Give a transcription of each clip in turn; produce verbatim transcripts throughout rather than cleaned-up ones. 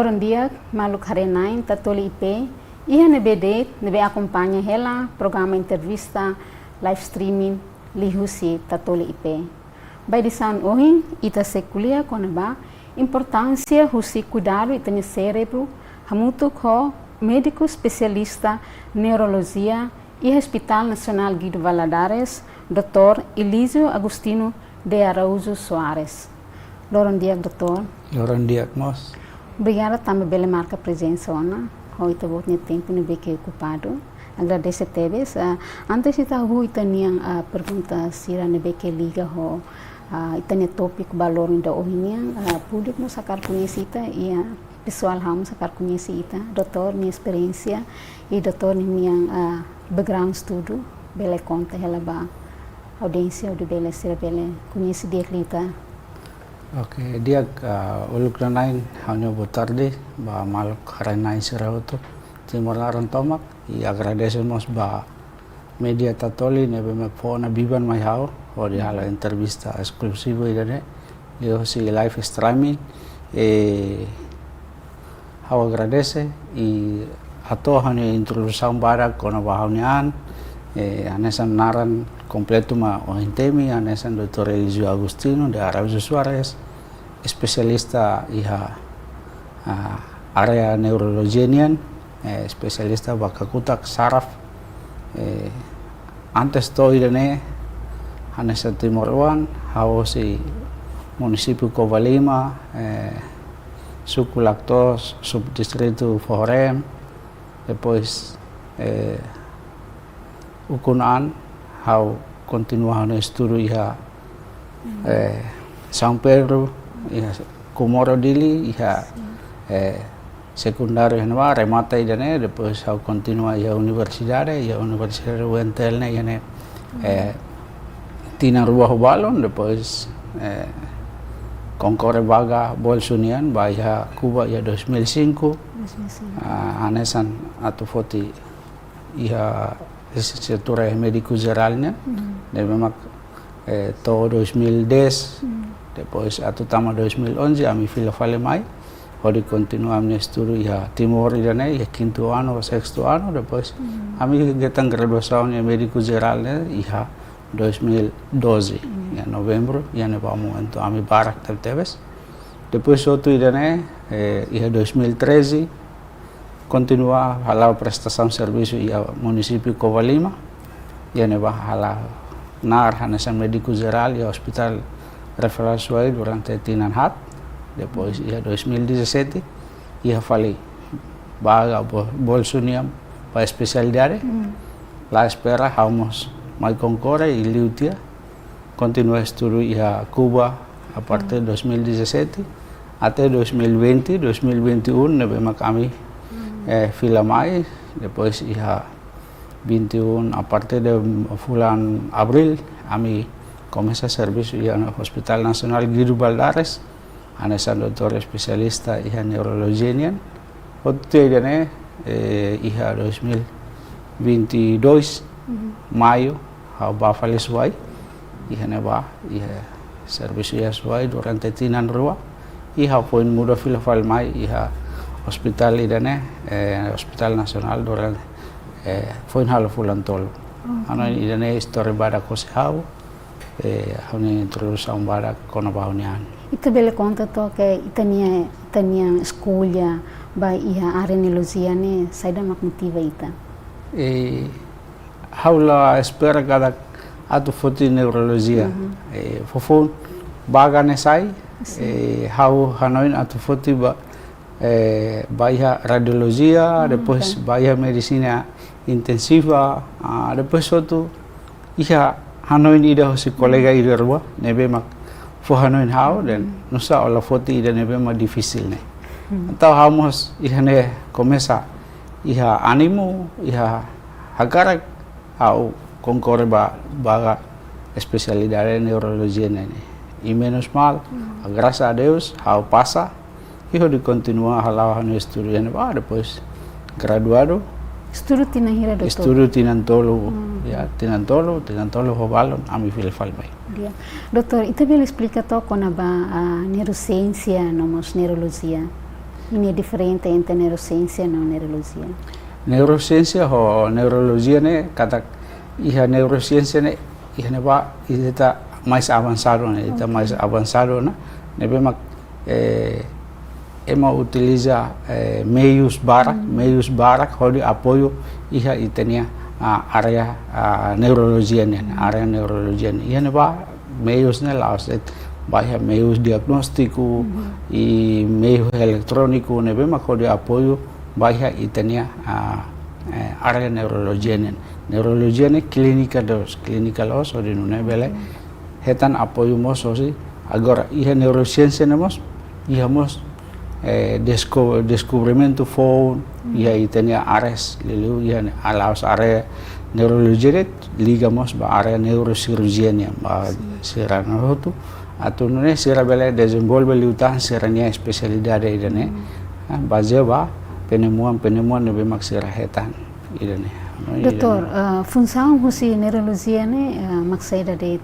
Loron di'ak, maluk haree-na'in Tatoli I P, iha ne'ebé de'it ne'ebé akompaña hela programa entrevista live streaming liuhusi Tatoli I P. Ba edisaun ohin, ita sei ko'alia kona-ba importánsia husi kuidadu ita-nia sérebru hamutuk ho médiku espesialista neurolojia iha Hospital Nasionál Guido Valadares, doutór Elísio Agostinho de Araújo Soares. Loron di'ak, doutór. Loron di'ak mós. Obrigada tanba bele marka prezensa ona, ho ita-boot nia tempu ne'ebé ke okupadu. Agradese tebes. Ah, antes ita hahú ita-nian, ah, pergunta sira ne'ebé ke liga ho, ah, ita-nia tópiku ba loron ida ohin nian, ah, públiku mós hakarak koñese ita, i, ah, pesoál ha'u mós hakarak koñese ita, doutór nia esperiénsia, i doutór nian, ah, background estudu, bele konta hela ba audiénsia hodi bele sira bele koñese di'ak liután. Oke, di'ak, ah, uluk nanain, ha'u-nia boa tarde ba maluk haree-na'in sira hotu, Timor laran tomak, i agradese mós ba média Tatoli ne'ebé mak fó ona biban mai ha'u hodi halo entrevista eskluzivu ida-ne'e liuhusi live streaming. I ha'u agradese, i hato'o ha'u-nia introdusaun badak kona-ba ha'u-nia an, i hanesan naran kompletu mak ohin temi, hanesan doutór Elísio Agostinho de Araújo Soares, espesialista iha, ah, área neurolojia nian, eh, espesialista ba kakutak saraf, eh, antes to'o ida-ne'e, hanesan timoroan, ha'u hosi munisípiu Covalima, eh, suku Lactoos, subdistritu Fohorem, depois, eh, ukun an, ha'u kontinua ha'u-nia estudu iha, eh, São Pedro, iha Comoro Dili, iha, eh, sekundáriu iha ne'ebá, remata ida-ne'e, depois ha'u kontinua iha universidade, iha Universidade U N T L ne'e, iha ne'e, eh, tinan rua ho balun, depois, eh, konkorre vaga bolsu nian, ba iha Kuba iha dois mil e cinco, dois mil e cinco. Ah, hanesan atu foti iha lisensiatura iha médiku jerál nian, ne'ebé mak, eh, to'o dois mil e dez, depois atu tama dois mil e onze, ami fila fali mai, hodi kontinua ami-nia estudu iha Timor ida-ne'e, iha kintu anu, sexto anu, depois ami hetan graduasaun iha médiku jerál ne'e, iha dois mil e doze, iha novembru, iha ne'ebá momentu ami barak tebetebes. Depois hotu ida-ne'e, eh, iha dois mil e treze, kontinua hala'o prestasaun servisu iha munisípiu Covalima, iha ne'ebá hala'o naar hanesan médiku jerál iha Hospital Referral Suai durante tinan haat, depois iha dois mil e dezassete, iha fali vaga bo-, bolsu nian ba espesialidade, la espera ha'u mós mai konkorre i liu tiha, kontinua estudu iha Kuba a partir dois mil e dezassete até dois mil e vinte, dois mil e vinte e um, ne'ebé mak ami, eh, fila mai, depois iha vinte e um, a partir de fulan Abríl, ami komesa servisu iha Hospital Nasionál Guido Valadares, hanesan doutór espesialista iha neurolojia nian. Hotu tiha ida-ne'e, eh, iha dois mil e vinte e dois, maiu, ha'u bá fali Suai, iha ne'ebá, iha servisu iha Suai durante tinan rua, i ha'u foin muda fila fali mai iha hospital ida-ne'e, eh, Hospital Nasionál durante, eh, foin halo fulan tolu. Oke. Hanoin ida-ne'e istória badak hosi ha'u, eh, ha'u-nia introdusaun badak kona-ba ha'u-nia an. Ita bele konta took ita-nia, ita-nia eskolla ba iha área neurolojia ne'e, saida mak motiva ita? Eh, ha'u la espera katak atu foti neurolojia. Eh, foufoun vaga ne'e sai, eh, ha'u hanoin atu foti ba, eh, ba iha radiolojia, depois ba iha medisina intensiva, ah, depois hotu iha hanoin ida hosi kolega ida rua, ne'ebé mak fó hanoin ha'u, dehan nusá ó la foti ida ne'ebé mak difisil ne'e. Entaun ha'u mós iha ne'e komesa iha ánimu, iha hakarak ha'u konkorre ba, ba espesialidade neurolojia ne'e. I menus mal, grasas a Deus, ha'u pasa, i hodi kontinua hala'o ha'u-nia estudu iha ne'ebá, depois graduadu. Estudu tinan hira, doutór? Estudu tinan tolu, ya, tinan tolu, tinan tolu ho balun, ami fila fali mai. Ya. Doutór, ita bele esplika took kona-ba, ah, neurosiénsia no mós neurolojia? Nia diferente entre neurosiénsia no neurolojia? Neurosiénsia ho neurolojia ne'e, katak iha neurosiénsia ne'e, iha ne'ebá ita mais avansadu ona, ita Oke. mais avansadu ona, ne'ebé mak, eh, ema utiliza, eh, meius barak, Hmm. meius barak hodi apoiu iha ita-nia, ah, área, ah, neurolojia nian, Hmm. área neurolojia nian. Iha ne'ebá meius ne'e la'ós de'it ba iha meius diagnóstiku, Mhm. i meius eletróniku ne'ebé mak hodi apoiu ba iha ita-nia, ah, eh, área neurolojia nian. Neurolojia ne'e klínika loos, klínika loos, hodi nune'e bele Mhm. hetan apoiu mós hosi. Agora, iha neurosiénsia ne'e mós, iha mós, eh, desko-, deskobrimentu foun, Mhm. iha ita-nia áreas, liuliu iha ne'e la'ós área neurolojia de'it, liga mós ba área neurosirurjia nian, ba Sin. sira-ne'e hotu. Atu nune'e sira bele dezenvolve liután sira-nia espesialidade ida-ne'e. Hmm. Ah, bazeia ba penemuan, penemuan ne'ebé mak sira hetan ida-ne'e. No, Doutór, ida-ne'e. ah, funsaun husi neurolojia ne'e, ah, mak saida de'it?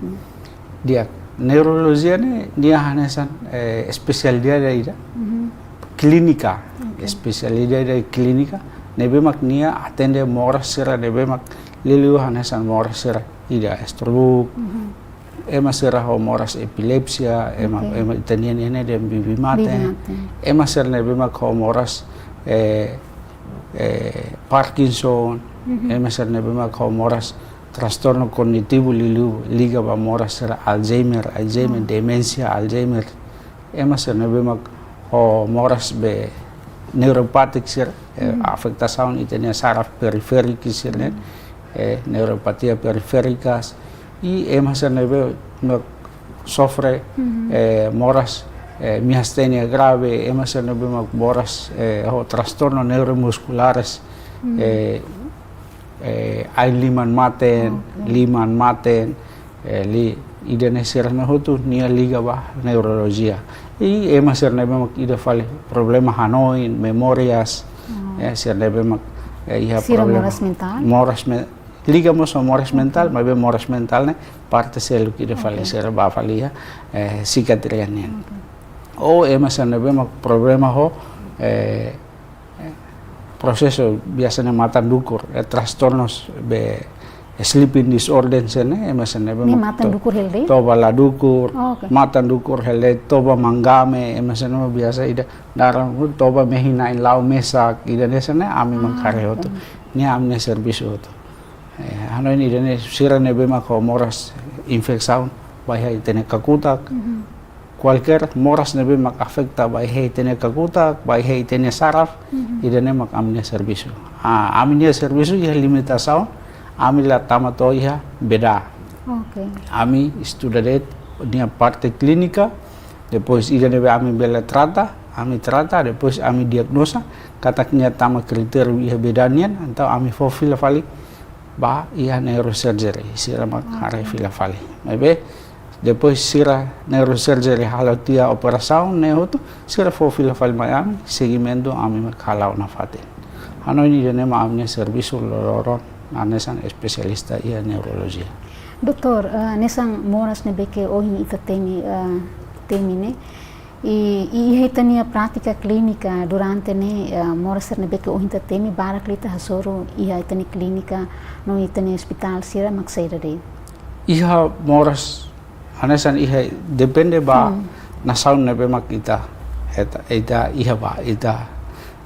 Di'ak, neurolojia ne'e nia hanesan, eh, espesialidade ida. Mhm. Klínika, Oke. espesialidade klínika, ne'ebé mak nia atende moras sira ne'ebé mak liuliu hanesan moras sira ida stroke, Mhm. ema sira ho moras epilepsia, ema, Oke. ema ita-nian ne'e dehan bibi-mate, Bibi-mate. ema sira ne'ebé mak ho moras, eh, eh, Parkinson, Mhm. ema sira ne'ebé mak ho moras transtornu kognitivu liuliu liga ba moras sira Alzheimer, Alzheimer, Hmm. deménsia, Alzheimer. Ema sira ne'ebé mak ho moras be neuropatik sira, eh, Mhm. afetasaun ita-nia saraf perifériku sira ne'e, Mhm. eh, neuropatia periférikas. I ema sira ne'ebé mak sofre, Mhm. eh, moras, eh, miastenia grave, ema sira ne'ebé mak moras, eh, ho transtornu neuromuskulares, Mhm. eh, eh, ain-liman maten, Oke. liman maten, eh, liu ida-ne'e sira-ne'e hotu nia liga ba neurolojia. I ema sira ne'ebé mak ida fali problema hanoin, memórias, Oh. eh, sira ne'ebé mak, eh, iha Sira problema moras mentál? moras me-, liga mós ho moras Oke. mentál, maibé moras mentál ne'e parte seluk ida fali Oke. sira bá fali iha, eh, psikiatria nian. Oke. Ou ema sira ne'ebé mak problema ho, eh, prosesu biasa ne'e matan dukur, eh, transtornus be sleeping disorder sira-ne'e, ema sira ne'ebé Ne'e mak matan to-, dukur hela de'it? toba la dukur, Oke. matan dukur hela de'it, toba manggame, ema sira-ne'e biasa ida dalan toba mehi na'in la'o mesak, ida-ne'e sira-ne'e ami Ah, mak haree oke. hotu. Ne'e ami-nia servisu hotu. Eh, hanoin ida-ne'e sira ne'ebé mak ho moras infesaun ba iha ita-nia kakutak. Mhm. Kualkér moras ne'ebé mak afeta ba iha ita-nia kakutak, ba iha ita-nia saraf, Mhm. ida-ne'e mak ami-nia servisu. Ah, ami-nia servisu iha limitasaun, ami la tama to'o iha beda. Oke. Ami estuda de'it nia parte klínika, depois ida ne'ebé ami bele trata, ami trata, depois ami diagnoza, katak nia tama kritéria iha beda nian, entaun ami fó fila fali ba iha neurosurgery, sira mak Oke. haree fila fali. Maibé, depois sira neurosurgery halo tiha operasaun ne'e hotu, sira fó fila fali mai ami, segimentu ami mak hala'o nafatin. Hanoin ida-ne'e mak ami-nia servisu loroloron, hanesan espesialista iha neurolojia. Doutór, eh, hanesan moras ne'ebé ke ohin ita temi, eh, temi ne'e, I, i iha ita-nia prátika klínika durante ne'e, eh, moras sira ne'ebé ke ohin ita temi barak liu ita hasoru iha ita-nia klínika no ita-nia ospitál sira mak saida de'it? Iha moras, hanesan iha depende ba Hmm. nasaun ne'ebé mak ita, ita, ita iha ba, ita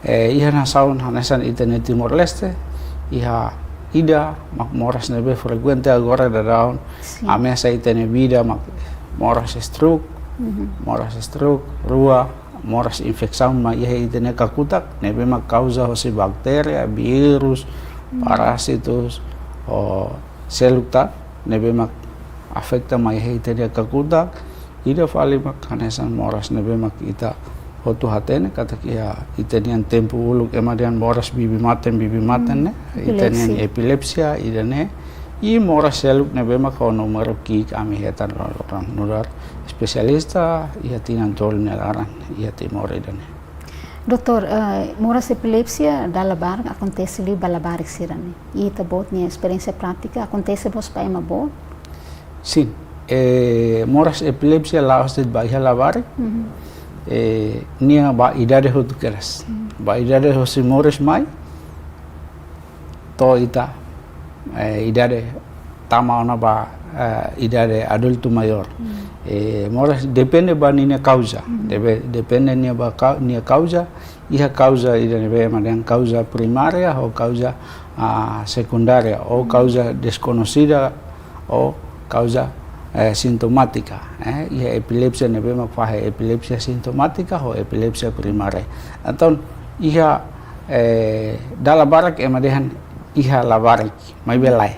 Eh, iha nasaun hanesan ita-nia Timor-Leste, iha ida mak moras ne'ebé frekuente agora daudaun Sin. ameasa ita-nia vida mak moras stroke, Mhm. moras stroke, rua, moras infesaun mak iha ita-nia kakutak, ne'ebé mak kauza hosi baktéria, vírus, Mhm. parásitus, ou seluk tan, ne'ebé mak afeta mak iha ita-nia kakutak, ida fali mak hanesan moras ne'ebé mak ita hotu hatene katak iha ita-nian tempu uluk ema dehan moras bibi-maten, bibi-maten Hmm, ne'e, ita-nian epilepsia. epilepsia, ida-ne'e, i moras seluk ne'ebé mak ho númeru ki'ik ami hetan loroloron nu'udar espesialista iha tinan tolu nia laran iha Timor ida-ne'e. Doutór, eh, moras epilepsia dala barak akontese liu ba labarik sira-ne'e. I ita-boot nia esperiénsia prátika akontese mós ba ema boot? Sin, eh, moras epilepsia la'ós de'it ba iha labarik. Mhm. eh, nia ba idade hotu kedas. Ba idade hosi moris mai, to'o ita, eh, idade tama ona ba, eh, idade adultu maiór. Eh, moras depende ba ninia kauza. Debe-, depende nia ba kau-, nia kauza, iha kauza ida ne'ebé mak dehan kauza primária ou kauza, ah, sekundária ou kauza deskoñesida ou kauza, eh, sintomátika, eh, iha epilepsia ne'ebé mak fahe epilepsia sintomátika ou epilepsia primária. Entaun, iha, eh, dala barak ema dehan iha labarik, maibé lae.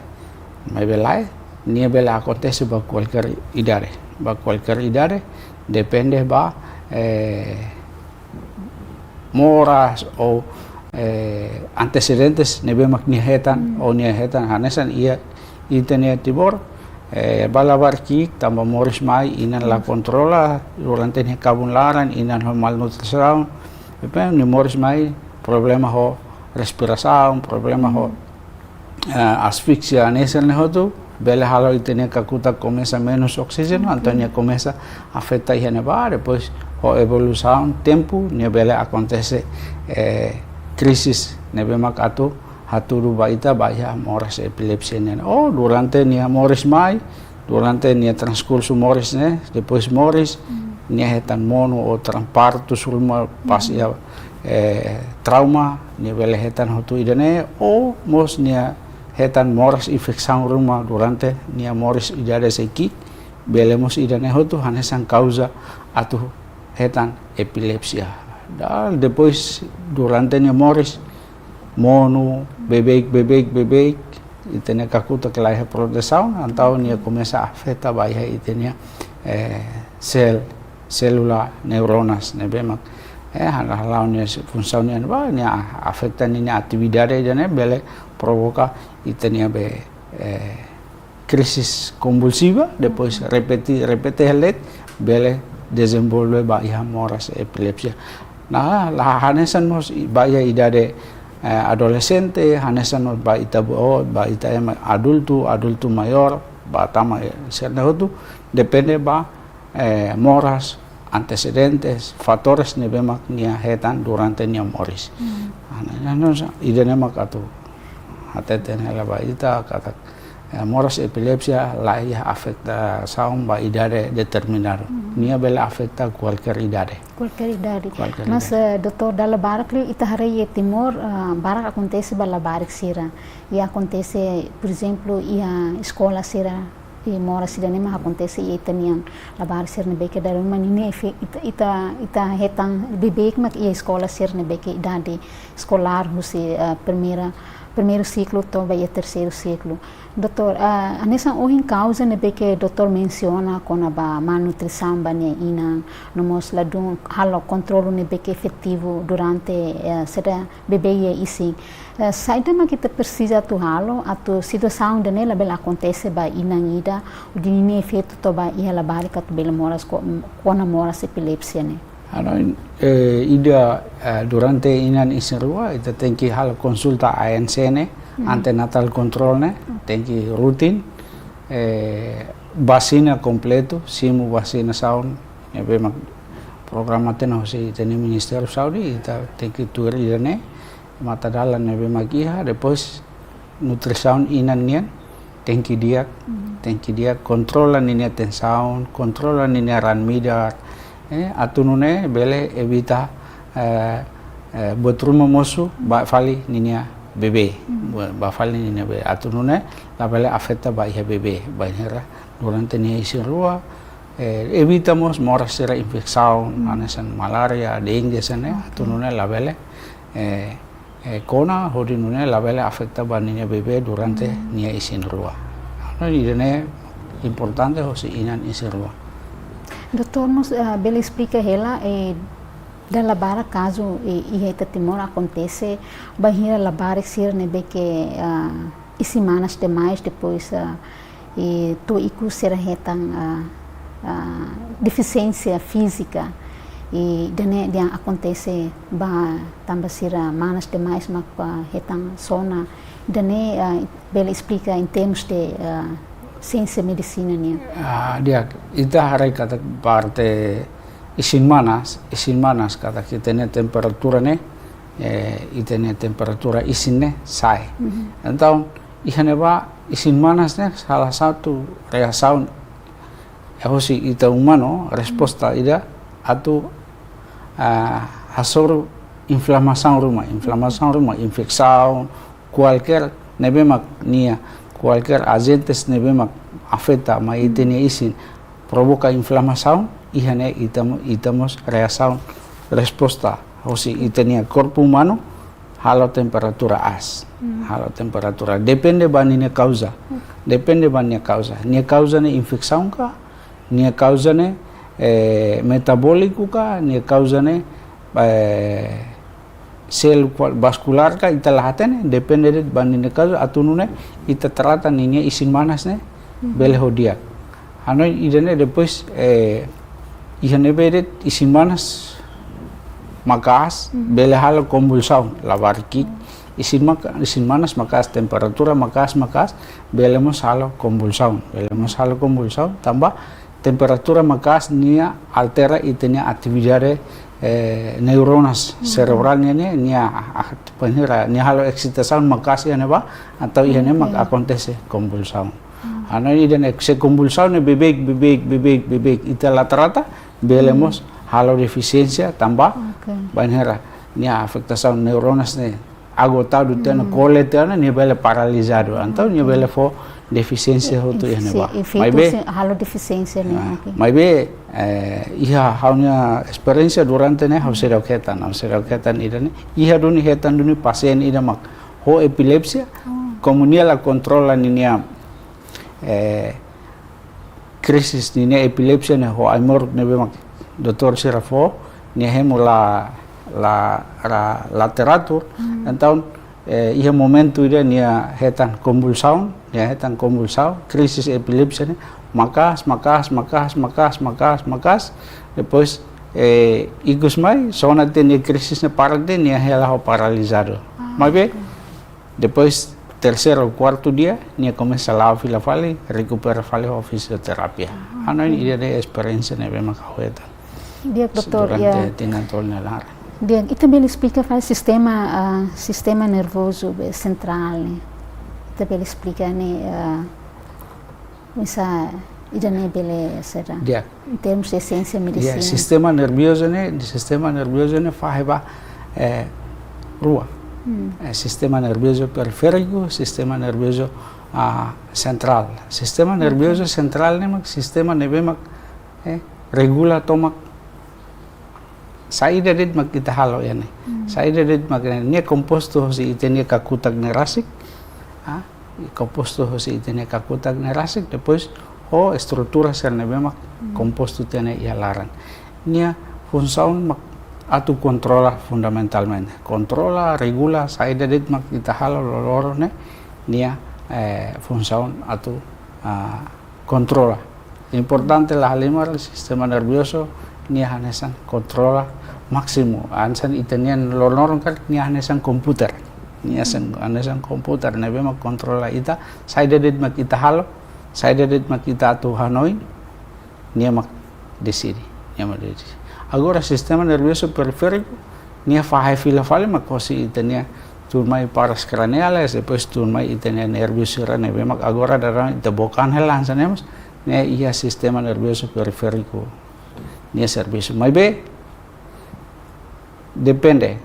Maibé lae, nia bele akontese ba kualkér idade. Ba kualkér idade, depende ba, eh, moras ou, eh, antesedentes ne'ebé mak nia hetan, ou nia hetan hanesan iha ita-nia Timor, eh, ba labarik ki'ik tanba moris mai inan la kontrola durante nia kabun laran, inan ho malnutrisaun, depois nia moris mai problema ho respirasaun, problema ho, eh, asfiksia, hanesan ne'e hotu bele halo ita-nia kakutak komesa menus oksíjenu, entaun nia komesa afeta iha ne'ebá, depois ho evolusaun tempu nia bele akontese, eh, krisis ne'ebé mak atu hatudu ba ita ba iha moras epilepsia nian. Ou durante nia moris mai, durante nia transkursu moris ne'e, depois moris, nia hetan monu ou tran-, partus ruma pas iha, eh, trauma, nia bele hetan hotu ida-ne'e, ou mós nia hetan moras infesaun ruma durante nia moris idade sei ki'ik, bele mós ida-ne'e hotu hanesan kauza atu hetan epilepsia. Dala depois durante nia moris, monu, beibeik, beibeik, beibeik, ita-nia kakutak la iha protesaun, entaun nia komesa afeta ba iha ita-nia, eh, sel-, sélula, neuronas ne'ebé mak, eh, hal-, hala'o nia funsaun nian, ba, nia afeta ninia atividade ida-ne'e bele provoka ita-nia be, eh, krisis konvulsiva, depois repete, repete hela de'it, bele dezenvolve ba iha moras epilepsia. Nah, la hanesan mós i-, ba iha idade, eh, adolexente, hanesan mós ba ita bo-, ba ita ema adultu, adultu maiór, ba tama, eh, sira-ne'e hotu, depende ba, eh, moras, antesedentes, fatores ne'ebé mak nia hetan durante nia moris. Nah, nah, nah, ida-ne'e mak atu hateten hela ba ita katak, eh, moras epilepsia la iha afetasaun ba idade determinadu. Nia bele afeta kualkér idade. Kualkér idade. Kualkér idade. Mas, eh, doutór, dala barak liu ita haree iha Timor, eh, barak akontese ba labarik sira. I akontese, por ezemplu, iha eskola sira, i moras ida-ne'e mak akontese iha ita-nia labarik sira ne'ebé ke dala ruma ninia efe-, ita, ita, ita hetan beibeik mak iha eskola sira ne'ebé ke idade eskolár husi, eh, primeira, primeiru siklu to'o ba iha terseiru siklu. Doutór, ah, hanesan ohin kauza ne'ebé ke doutór mensiona kona-ba malnutrisaun ba nia inan, no mós ladún halo kontrolu ne'ebé ke efetivu durante, eh, sira bebé iha isin. Eh, saida mak ita presiza atu halo atu situasaun ida-ne'e labele akontese ba inan ida, hodi ninia efeitu to'o ba iha labarik atu bele moras ko-, kona moras epilepsia ne'e? Anu, eh, ida, eh, durante inan isin-rua, ita tenke halo konsulta A N C ne'e, antenatal control ne'e, tenke rutin, eh, vasina kompletu, simu vasinasaun, ne'ebé mak programa tiha ona husi ita-nia Ministériu Saúde, ita tenke tuir ida-ne'e, matadalan ne'ebé mak iha, depois nutrisaun inan nian, tenke di'ak, tenke di'ak, kontrola ninia tensaun, kontrola ninia raan-midar, eh, atu nune'e bele evita, eh, eh, buat ruma mosu ba fali ninia bebé, ba, ba fali ninia bebé, atu nune'e labele afeta ba iha bebé, bainhira durante nia isin-rua, eh, evita mós moras sira infesaun, hanesan malária, dengue, sira-ne'e, atu nune'e labele, eh, eh, kona hodi nune'e labele afeta ba ninia bebé durante nia isin-rua. Anu, ida-ne'e importante hosi inan isin-rua. Doutór, mós, ah, bele esplika hela, eh, dala barak kazu, eh, iha ita Timor akontese, bainhira labarik sira ne'ebé ke, ah, isin manas demais, depois, ah, i to'o ikus sira hetan, ah, ah, defisiénsia fízika, i ida-ne'e dehan akontese ba tanba sira manas demais mak, ah, hetan sona, ida-ne'e, ah, bele esplika em termos de, ah, siénsia medisina nian? Ah, di'ak, ita haree katak parte isin-manas, isin-manas katak ita-nia temperatura ne'e, eh, ita-nia temperatura isin ne'e sa'e. Mhm. Entaun, iha ne'ebá isin-manas ne'e salah satu reasaun, eh, hosi ita umanu, resposta ida atu, ah, hasoru inflamasaun ruma, inflamasaun ruma, infesaun, kualkér ne'ebé mak nia, kualkér ajentes ne'ebé mak afeta mai ita-nia isin, provoka inflamasaun, iha ne'e ita mo-, ita mós reasaun, resposta hosi ita-nia korpu umanu, halo temperatura aas. Hmm. Halo temperatura. Depende ba ninia kauza. Oke. Depende ba nia kauza. Nia kauza ne'e infesaun ka, nia kauza ne'e, eh, metabóliku ka, nia kauza ne'e, eh, selu kual-, vaskulár ka, ita la hatene, depende de'it ba ninia kauza, atu nune'e ita trata ninia isin-manas ne'e, mhm, bele ho di'ak. Hanoin ida-ne'e depois, eh, iha ne'ebé de'it isin-manas maka'as, mhm, bele halo konvulsaun, labarik ki'ik. Isin maka-, isin-manas maka'as, temperatura maka'as, maka'as, bele mós halo konvulsaun, bele mós halo konvulsaun, tanba temperatura maka'as nia altera ita-nia atividade, eh, neuronas, mhm, serebrál nian ne'e, nia, ah, bainhira nia halo eksitasaun maka'as iha ne'ebá, entaun iha ne'e mak, oke, akontese konvulsaun. Hmm. Hanoin ida-ne'e, se konvulsaun ne'e beibeik, beibeik, beibeik, beibeik, ita la trata, bele, hmm, mós halo defisiénsia, tanba, oke, bainhira nia afetasaun neuronas ne'e agotadu tiha ona, hmm, kole tiha ona, nia bele paralizadu. Entaun nia, oke, bele fó defisiénsia, e-, hotu iha, efisi-, ne'ebá. Efeitu, maibé, se halo defisiénsia ne'e, ah, oke, maibé, eh, iha ha'u-nia esperiénsia durante ne'e, ha'u seidauk hetan, ha'u seidauk hetan ida-ne'e. Iha duni, hetan duni pasiente ida mak ho epilepsia, oh, komu nia la kontrola ninia, eh, krisis ninia epilepsia ne'e ho ai-moruk ne'ebé mak doutór sira fó, nia hemu la, la, la, la teratur. Hmm. Entaun, eh, iha momentu ida nia hetan konvulsaun, nia hetan konvulsaun, krisis epilepsia ne'e maka'as, maka'as, maka'as, maka'as, maka'as, maka'as. Depois, eh, ikus mai, só ona tiha nia krisis ne'e para tiha, nia hela ho paralizadu. Ah, maibé, oke. Depois, terseiru ou kuartu dia, nia komesa la'o fila fali, rekupera fali ho fisioterapia. Ah, oke. Hanoin ida-ne'e esperiénsia ne'ebé mak ha'u hetan. Di'ak, doutór, durante, ya, tinan tolu nia laran. Di'ak, ita bele esplika fali sistema, ah, sistema nervozu be sentrál ne'e. Ita bele esplika ne'e, ah, Misa ida-ne'e bele saida? Di'ak. Em termos de siénsia, ya, medisina. Sistema nerviozu ne'e, sistema nerviozu ne'e fahe ba, eh, rua. Hmm. Eh, sistema nerviozu perifériku, sistema nerviozu, ah, sentrál. Sistema, oke, nerviozu sentrál ne'e mak sistema ne'ebé mak, eh, regula tomak saida de'it mak ita halo iha ne'e. Hmm. Saida de'it mak ne'e, ne'e kompostu hosi ita-nia kakutak ne'e rasik. Ah, kompostu hosi ita-nia kakutak ne'e rasik, depois ho estrutura sira ne'ebé mak, hmm, kompostu tiha ona iha laran. Nia funsaun mak atu kontrola fundamentalmente. Kontrola, regula, saida de'it mak ita halo loroloron ne'e, nia, eh, funsaun atu, ah, kontrola. Importante la halimar, sistema nerviozu nia hanesan kontrola másimu. Hanesan ita-nian loroloron karik nia hanesan komputer. Nia hanesan, hanesan komputer ne'ebé mak kontrola ita, saida de'it mak ita halo, saida de'it mak ita atu hanoin, nia mak deside, nia mak deside. Agora, sistema nerviozu perifériku, nia fahe fila fali mak hosi ita-nia tun mai paras craneales, depois tun mai ita-nia nerviu sira ne'ebé mak agora daudaun ita book an hela hanesan ne'e mós, ne'e iha sistema nerviozu perifériku nia servisu. Maibé, depende.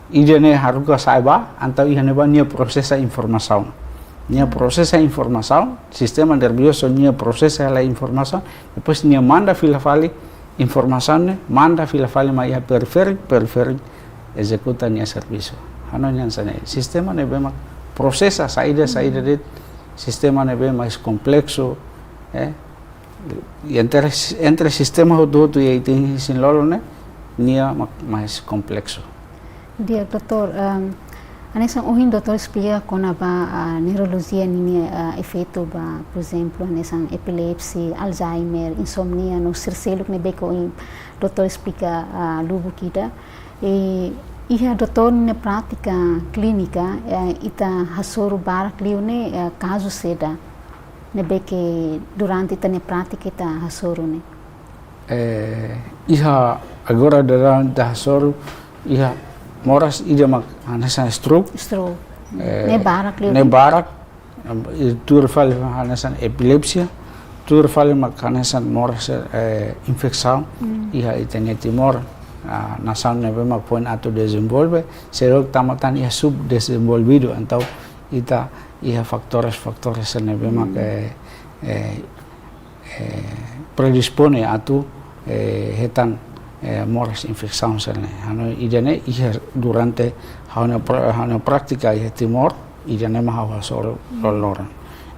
Ida-ne'e haruka sa'e ba, entaun iha ne'ebá nia prosesa informasaun. Nia, hmm, prosesa informasaun, sistema nerviozu nia prosesa hela informasaun, depois nia manda fila fali informasaun ne'e, manda fila fali mai iha perifériku, perifériku ezekuta nia servisu. Hanoin hanesan ne'e. Sistema ne'ebé mak prosesa saida, saida, hmm, de'it, sistema ne'ebé mais kompleksu, eh, i entre, entre sistema hotu-hotu iha ita-nia isin-lolon ne'e, nia mak mais kompleksu. Di'ak, doutór, ehm, hanesan ohin doutór esplika kona-ba, ah, neurolojia ninia, ah, efeitu ba, por ezemplu, hanesan epilepsia, Alzheimer, insomnia, no sira seluk ne'ebé ke ohin doutór esplika, ah, lubuk ida. I iha doutór ninia prátika klínika, eh, ita hasoru barak liu ne'e, eh, kazu saida ne'ebé ke durante ita-nia prátika ita hasoru ne'e? Eh, iha agora daudaun ita hasoru iha moras ida mak hanesan stroke. Stroke. Eh, ne'e barak liu. Ne'e barak, em, i tuir fali hanesan epilepsia, tuir fali mak hanesan moras, eh, infesaun, hmm, iha ita-nia Timor, ah, nasaun ne'ebé mak foin atu dezenvolve, seluk tama tan iha subdezenvolvidu, entaun ita iha fatores-fatores ne'ebé mak, hmm, eh, eh, eh, predispone atu, eh, hetan, eh, moras infesaun sira-ne'e. Ha'u ida-ne'e iha durante ha'u-nia pra-, ha'u-nia prátika iha Timor, ida-ne'e mak ha'u hasoru loroloron.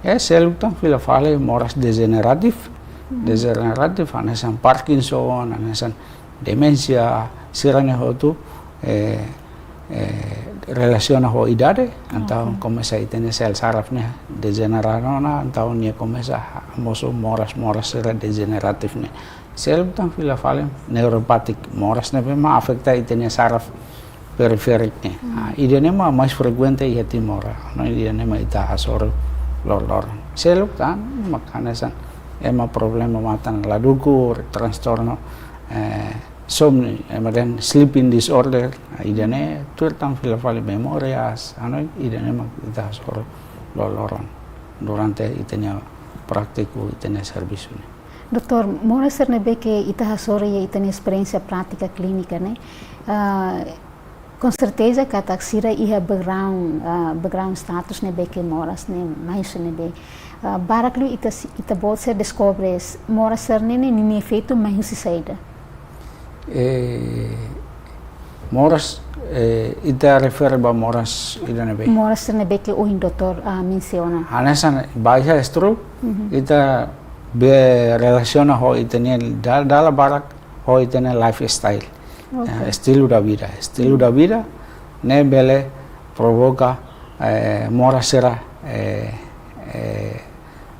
Eh, seluk tan fila fali moras dejeneratif, hmm, dejeneratif, hanesan Parkinson, hanesan deménsia, sira-ne'e hotu, eh, eh, relasiona ho idade, entaun, oke, komesa ita-nia sel saraf ne'e dejenera ona, entaun nia komesa mosu moras, moras sira dejeneratif ne'e. Seluk tan fila fali neuropatik, moras ne'ebé mak afeta ita-nia saraf perifériku ne'e. Hmm. Ah, ida-ne'e mak mais frekuente iha Timor, no ida-ne'e mak ita hasoru loroloron. Seluk tan mak hanesan ema problema matan la dukur, transtornu, eh, somni, ema dehan sleeping disorder, ah, ida-ne'e tuir tan fila fali memórias, anu, ida-ne'e mak ita hasoru loroloron durante ita-nia prátika, ita-nia servisu ne'e. Doutór, moras sira ne'ebé ke ita hasoru iha ita-nia esperiénsia prátika klínika ne'e, ah, konserteza katak sira iha background, ah, background status ne'ebé ke moras ne'e, mai husi ne'ebé. Ah, barak liu ita si-, ita-boot sira deskobre s-, moras sira-ne'e ninia efeitu mai husi saida. Eh, moras, eh, ita refere ba moras ida-ne'ebé? Moras sira ne'ebé ke ohin doutór, ah, mensiona. Hanesan ba iha stroke, mhm, ita bele relasiona ho ita-nia da-, dala barak ho ita-nia lifestyle. Oke. Eh, estilo da vida. Estilo da vida ne'e bele provoka, eh, moras sira, eh, eh,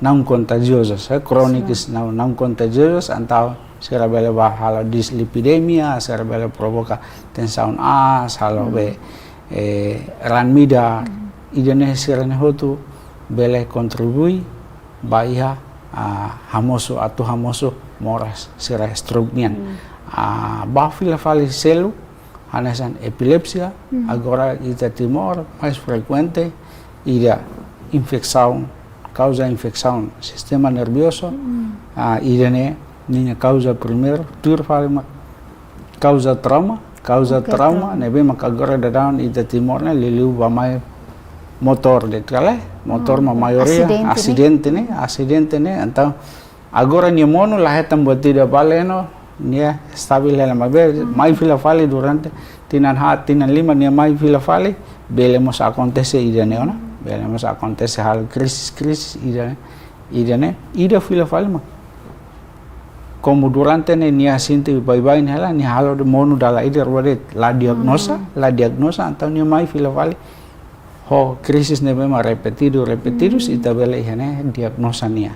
não contagiosas, eh, chronic, sin, não, não contagiosas, entaun sira bele ba halo dislipidemia, sira bele provoka tensaun aas, halo, hmm, be, eh, raan midar, hmm, ida-ne'e sira-ne'e hotu bele kontribui ba iha, ah, hamosu, atu hamosu moras sira stroke nian. Hmm. Ah, ba fila fali seluk, hanesan epilepsia, hmm, agora iha Timor mais frekuente ida infesaun, kauza infesaun sistema nervozu, hmm, ah, ida-ne'e ninia kauza primeiru, tuir fali mak kauza trauma, kauza, oke, trauma, trauma, ne'ebé mak agora daudaun iha Timor ne'e liuliu ba mai motór de'it ka lae, motór, ah, mak maioria asidente ne'e, asidente ne'e, asidente ne'e, entaun agora nia monu la hetan buat ida ba leno, nia estavel hela maibé, hmm, mai fila fali durante tinan haat, tinan lima nia mai fila fali, bele mós akontese ida-ne'e ona, bele mós akontese halo krisis, krisis ida, ida-ne'e, ida fila fali mak. Komu durante ne'e nia sente baibain hela, nia halo de'it monu dala ida rua de'it, la diagnoza, hmm, la diagnoza, entaun nia mai fila fali ho krisis ne'ebé mak repetidu, repetidu, hmm, ita bele iha ne'e diagnoza nia.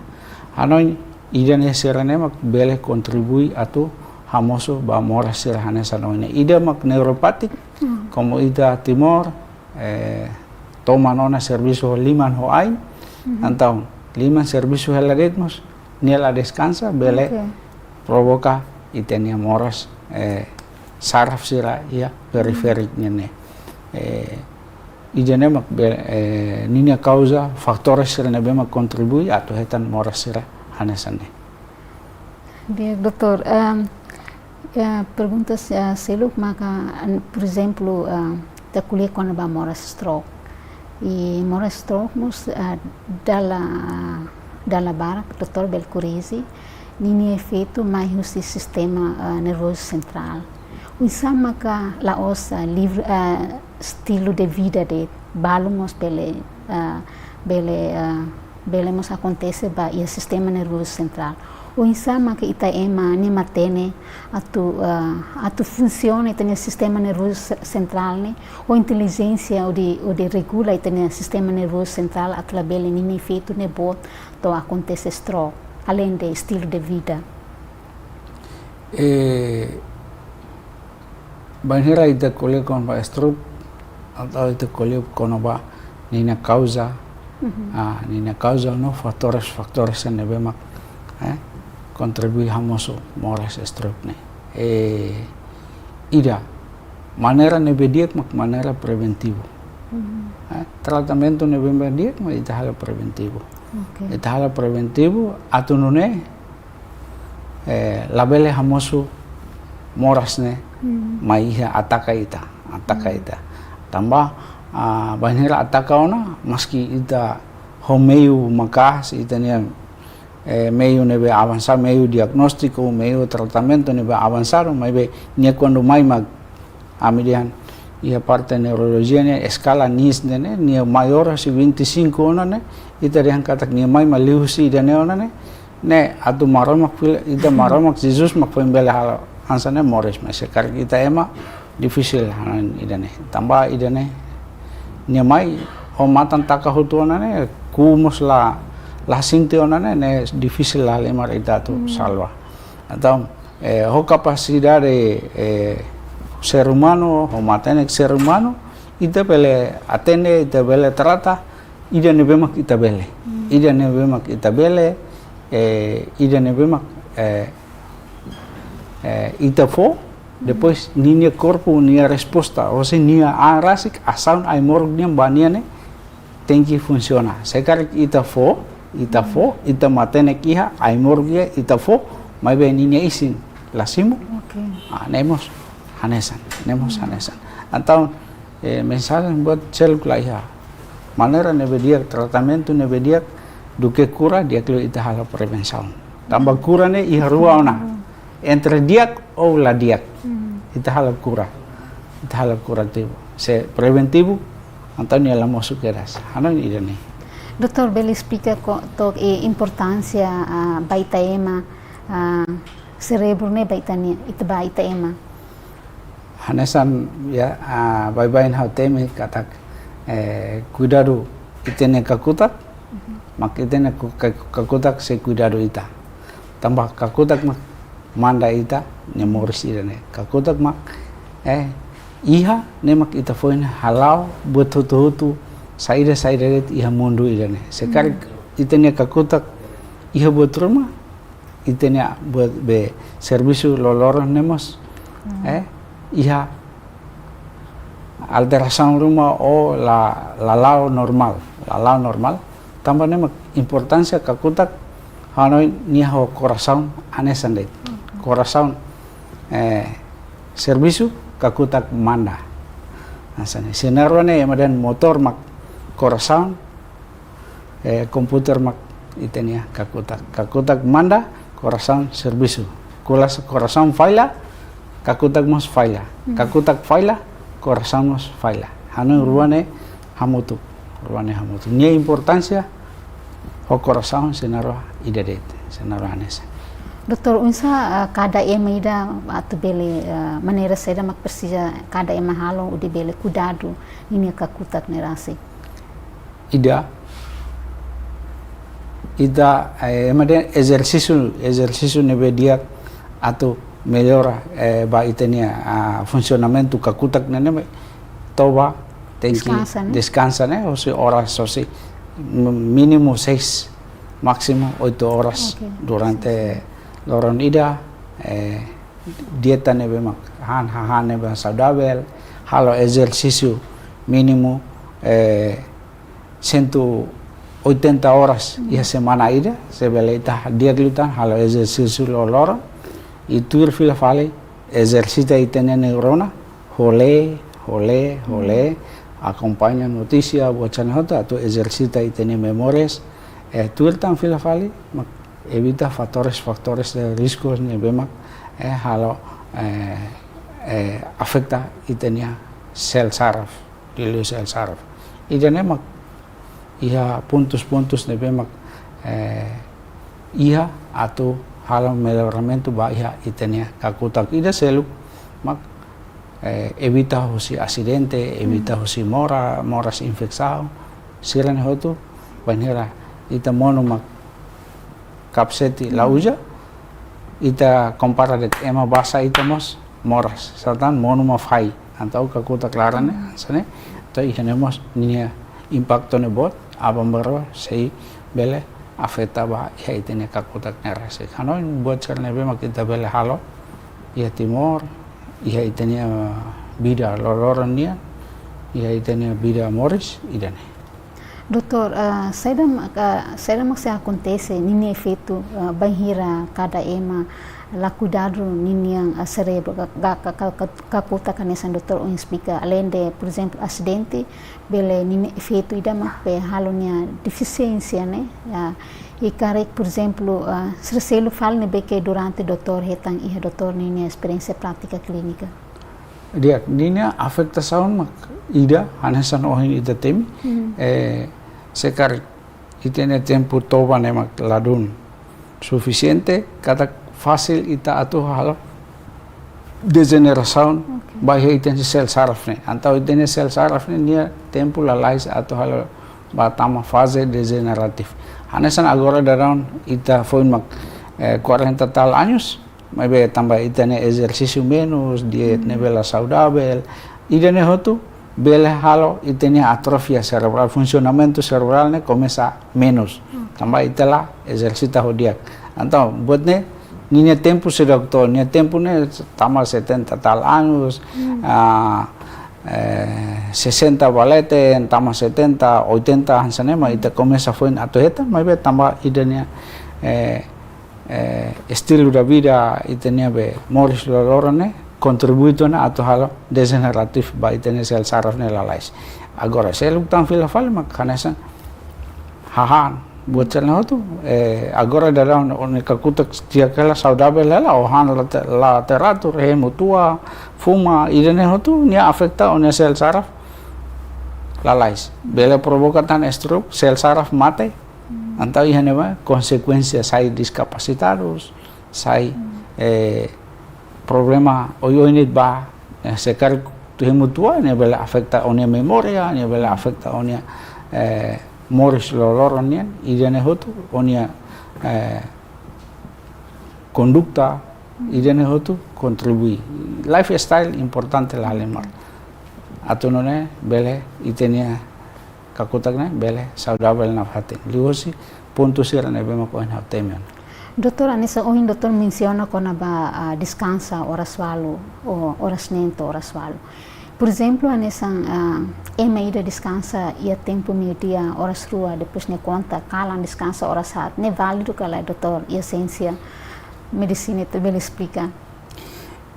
Hanoin ida-ne'e sira-ne'e mak bele kontribui atu hamosu ba moras sira hanesan ohin ne'e. Ida mak neuropatik, hmm, komu ita Timor, eh, toman ona servisu ho liman ho ain, mhm, entaun liman servisu hela de'it mós, nia la deskansa, bele, oke, provoka ita-nia moras, eh, saraf sira iha perifériku nian ne'e. Eh, ida-ne'e mak be-, eh, ninia kauza, fatores sira ne'ebé mak kontribui atu hetan moras sira hanesan ne'e. Di'ak, doutór. Ehm, eh, perguntas, eh, seluk maka, an-, por ezemplu, eh, ita ko'alia kona-ba moras stroke. I moras stroke mós, eh, dala, dala barak, doutór bele korrije, ninia efeitu mai husi sistema, eh, nervozu sentrál. Oinsá maka la'ós, eh, livre, eh, estilu de vida de'it, balu mós bele, eh, bele, eh, bele mós akontese ba iha sistema nervozu sentrál. Oinsá maka ita ema ne'e matenek atu, eh, atu funsiona ita-nia sistema nervozu se-, sentrál ne'e, ho intelijénsia hodi, hodi regula ita-nia sistema nervozu sentrál atu labele ninia efeitu ne'e boot to'o akontese stroke, além de estilu de vida. Eh, bainhira ita ko'alia kona-ba stroke, entaun ita ko'alia kona-ba ninia kauza, mhm, ah, ninia kauza no fatores, fatores ne'ebé mak, eh, kontribui hamosu moras stroke ne'e. Eh, ida, maneira ne'ebé di'ak mak maneira preventivu. Eh, tratamentu ne'ebé mak di'ak mak ita halo preventivu. Ita halo preventivu atu nune'e, eh, labele hamosu moras ne'e mai iha ataka ita, ataka ita. Tanba, ah, bainhira ataka ona, maski ita ho meiu maka'as, ita-nia, eh, meiu ne'ebé avansadu, meiu diagnóstiku, meiu tratamentu ne'ebé avansadu, maibé nia kuandu mai mak, ami dehan, iha parte neurolojia ne'e, eskala NIS ne'e, ne'e, nia maiór husi vinte e cinco ona ne'e, ita dehan katak nia mai mak liu husi ida-ne'e ona ne'e, ne'e atu Maromak fila, ita Maromak Jesus mak foin bele halo hanesan ne'e moris, mas se karik ita ema difisil hanoin ida-ne'e. Tanba ida-ne'e, nia mai ho matan taka hotu ona ne'e, ku'u mós la, la sente ona ne'e, ne'e difisil la halimar ita atu salva. Entaun, eh, ho kapasidade, eh, ser umanu, ho matenek ser umanu, ita bele atende, ita bele trata ida ne'ebé mak ita bele. Ida ne'ebé mak ita bele, eh, ida ne'ebé mak, eh, eh, ita fó, depois ninia korpu, nia resposta, ou seja, nia an rasik, asaun ai-moruk nian ba nia ne'e tenke funsiona. Se karik ita fó, ita fó, ita matenek iha, ai-moruk iha, ita fó, maibé ninia isin la simu. Ah, ne'e mós hanesan, ne'e mós hanesan. Entaun, eh, mensajen buat seluk la iha. Maneira ne'ebé di'ak, tratamentu ne'ebé di'ak, duké kura, di'ak liu ita halo prevensaun. Tanba kura ne'e iha rua ona. Entre di'ak ou la di'ak. Ita halo kura. Ita halo kurativu. Se preventivu, entaun nia la mosu kedas. Hanoin ida-ne'e. Doutór, bele esplika ko-, took, eh, importánsia, ah, ba ita ema, ah, serebru ne'e ba ita-nia, ita ba ita ema. Hanesan, ya, ah, baibain ha'u temi katak, eh, kuidadu ita-nia kakutak, mak ita-nia ku-, ka-, kakutak sei kuidadu ita. Tanba kakutak mak manda ita-nia moris ida-ne'e. Kakutak mak, eh, iha ne'e mak ita foin hala'o buat hotu-hotu, saida-saida de'it iha mundu ida-ne'e. Se karik ita-nia kakutak iha buat ruma, ita-nia buat be servisu loroloron ne'e mós, eh, iha alterasaun ruma ou la, la la'o normál, la la'o normál. Tanba ne'e mak importánsia kakutak hanoin nia ho korasaun hanesan de'it. Korasaun, eh, servisu, kakutak manda. Hanesan ne'e. Se narua ne'e ema dehan motór mak korasaun, eh, komputer mak ita-nia kakutak. Kakutak manda, korasaun servisu. Kolas-, korasaun falla, kakutak mós falla. Kakutak falla, korasaun mós falla. Hanoin rua ne'e hamutuk, rua ne'e hamutuk. Nia importánsia ho korasaun sei narua ida de'it, sei narua hanesan. Doutór, oinsá, ah, kada ema ida atu bele, ah, maneira saida mak presiza kada ema halo hodi bele kuidadu ninia kakutak ne'e rasik? Ida, ita, eh, ema dehan ezersísiu, ezersísiu ne'ebé di'ak atu mellora, eh, ba ita-nia, ah, funsionamentu kakutak ne'e, ne'e toba tenke deskansa ne'e, hosi oras, hosi m-, mínimu seis, másimu oito oras durante loron ida, eh, dieta ne'ebé mak han, hahán ne'ebé saudavel, halo ezersísiu mínimu, eh, cento e oitenta oras iha semana ida, se bele ita di'ak liután halo ezersísiu loroloron, i tuir fila fali ezersita ita-nia neurona, ho lee, ho lee, ho lee, akompaña notísia, buat sira-ne'e hotu, atu ezersita ita-nia memórias, eh, tuir tan fila fali, mak evita fatores, fatores de risku ne'ebé mak, eh, halo, eh, eh, afeta ita-nia sel saraf, liuliu sel saraf. Ida-ne'e mak iha pontus-pontus ne'ebé mak, eh, iha atu halo melloramentu ba iha ita-nia kakutak. Ida seluk mak, eh, evita husi asidente, evita husi mora-, moras infesaun, sira-ne'e hotu, bainhira ita monu mak kapasete la uza, ita kompara de'it ema basa ita mós moras, sá tan monu mak fai, entaun kakutak laran ne'e, hanesan ne'e, entaun iha ne'e mós ninia impaktu ne'e boot, aban-bainrua sei bele afeta ba iha ita-nia kakutak ne'e rasik. Hanoin buat sira ne'ebé mak ita bele halo iha Timor, iha ita-nia vida loroloron nian, iha ita-nia vida moris ida-ne'e. Doutór, ah, saida mak, ah, saida mak sei akontese ninia efeitu, ah, bainhira kada ema la kuidadu ninia, ah, serebru ka, ka, ka, ka, ka, kakutak hanesan doutór ohin esplika, além de, por exemplo, asidente, bele ninia efeitu ida mak bele halo nia defisiénsia ne'e, ah, i karik, por exemplo, ah, sira seluk fali ne'ebé ke durante doutór hetan iha doutór ninia esperiénsia prátika klínika. Di'ak, ninia afetasaun mak ida hanesan ohin ita temi, Hmm. eh, se karik ita-nia tempu toba ne'e mak ladún sufisiente, katak fasil ita atu halo dejenerasaun Oke. ba iha ita-nia sel saraf ne'e. Entaun ita-nia sel saraf ne'e nia tempu lalais atu halo ba tama faze dejeneratif. Hanesan agora daudaun ita foin mak, eh, quarenta tal anos, maibé tanba ita-nia ezersísiu menus, dieta Hmm. ne'ebé la saudavel, ida-ne'e hotu bele halo ita-nia atrofia serebrál, funsionamentu serebrál ne'e komesa menus. Hmm. Tanba ita la ezersita ho di'ak. Entaun, buat ne'e, ninia tempu seidauk to'o, nia tempu ne'e tama setenta tal anos, Hmm. ah, eh, sesenta ba leten, tama setenta, oitenta, hanesan ne'e mak ita komesa foin atu hetan, maibé tanba ita-nia, eh, eh, estilu da vida, ita-nia be moris loroloron ne'e kontribui ona atu halo dejeneratif ba ita-nia sel saraf ne'e lalais. Agora, seluk tan fila fali mak hanesan hahán, buat sira-ne'e hotu, eh, agora daudaun ó-nia kakutak tiha hela saudavel hela, ó han la te-, la teratur, hemu tua, fuma, ida-ne'e hotu, nia afeta ó-nia sel saraf lalais. Bele provoka tan stroke, sel saraf mate, Hmm. entaun iha ne'ebá konsekuénsia sai diskapasitadus, sai, Hmm. eh, problema oioin ne'e ba, eh, se karik atu hemu tua, nia bele afeta ó-nia memória, nia bele afeta ó-nia, eh, moris loroloron nian, ida-ne'e hotu, ó-nia, eh, konduta, ida-ne'e hotu kontribui. Lifestyle importante lahalimar. Atu nune'e bele ita-nia kakutak ne'e bele saudavel nafatin. Liuhusi pontu sira ne'ebé mak ohin ha'u temi ona. Doutór, hanesan ohin doutór mensiona kona-ba, ah, deskansa oras ualu, ou oras neen to'o oras ualu. Por ezemplu, hanesan, ah, ema ida deskansa iha tempu meiudia oras rua, depois nia konta kalan deskansa oras haat. Ne'e válidu ka lae, doutór, iha siénsia medisina ita bele esplika?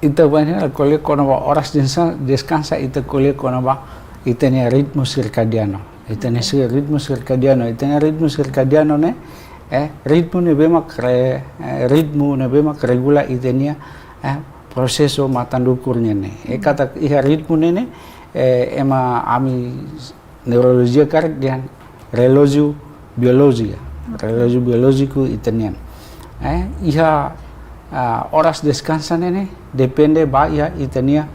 Ita bainhira ko'alia kona-ba oras deskansa, deskansa ita ko'alia kona-ba ita-nia ritmu sirkadianu. Ita-nia Oke. si-, ritmu sirkadianu, ita-nia ritmu sirkadianu ne'e, eh, ritmu ne'ebé mak re-, eh, ritmu ne'ebé mak regula ita-nia, eh, prosesu matan dukur nian ne'e. Eh, Hmm. katak iha ritmu ne'e ne'e, eh, ema ami neurolojia karik dehan relójiu biolójia, Oke. relójiu biolójiku ita-nian. Eh, iha, ah, oras deskansa ne'e ne'e depende ba iha ita-nia,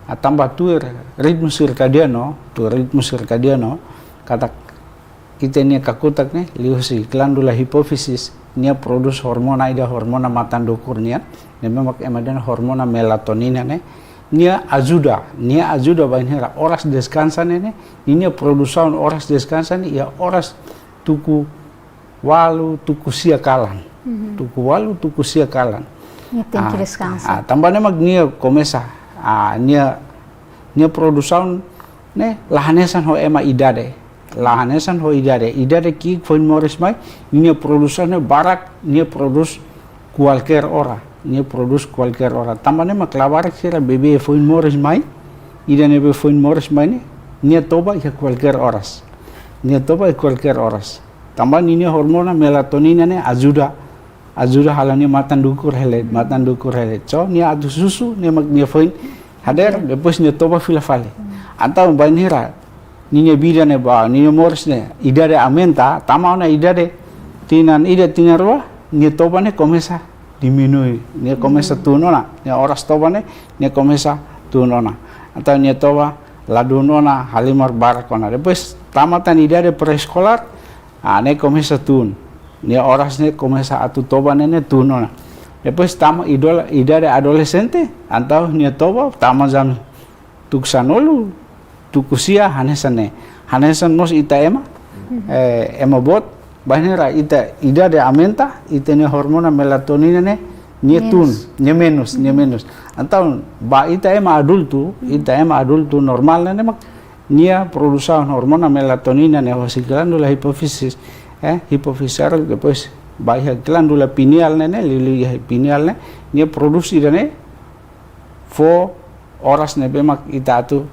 ah, tanba tuir ritmu sirkadianu, tuir ritmu sirkadianu, katak ita-nia kakutak ne'e, liuhusi glándula hipófizis, nia prodús hormona ida, hormona matan dukur nian, ne'ebé mak ema dehan hormona melatonina ne'e, nia ajuda, nia ajuda bainhira oras deskansa ne'e ne'e, ninia produsaun oras deskansa ne'e iha oras tuku ualu, tuku sia kalan. Mhm. Tuku ualu, tuku sia kalan. Nia tenke Ah, deskansa. ah, tanba ne'e mak nia komesa, ah, nia, nia produsaun ne'e la hanesan ho ema idade. La hanesan ho idade. Idade ki'ik foin moris mai, ninia produsaun ne'e barak, nia prodús kualkér ora, nia prodús kualkér ora. Tanba ne'e mak labarik sira bebé foin moris mai, ida ne'ebé foin moris mai ne'e, nia toba iha kualkér oras. Nia toba iha kualkér oras. Tanba ninia hormona melatonina ne'e ajuda, ajuda halo nia matan dukur hela de'it, matan dukur hela de'it. So, nia atu susu, nia mak nia foin hadeer, depois nia toba fila fali. Entaun bainhira ninia vida ne'e ba, ninia moris ne'e, idade aumenta, tama ona idade tinan ida, tinan rua, nia toba ne'e komesa diminui, nia komesa Hmm. tun ona, nia oras toba ne'e, nia komesa tun ona. Entaun nia toba ladún ona, halimar barak ona. Depois tama tan idade pré-eskolár, ah, ne'e komesa tun. Nia oras ne'e komesa atu toba ne'e, ne'e tun ona. Depois tama idola-, idade adolexente, entaun nia toba tama jam tuku sanulu, tuku sia, hanesan ne'e. Hanesan mós ita ema, Mhm. eh, ema boot, bainhira ita idade aumenta, ita-nia hormona melatonina ne'e nia tun, nia menus, nia menus. Entaun, ba ita ema adultu, ita ema adultu normál ne'e mak nia produsaun hormona melatonina ne'e hosi glándula hipófizis, eh, hipófize, depois ba iha glándula pineal ne'e, ne'e, liuliu iha pineal ne'e, nia produs ida-ne'e fó oras ne'ebé mak ita atu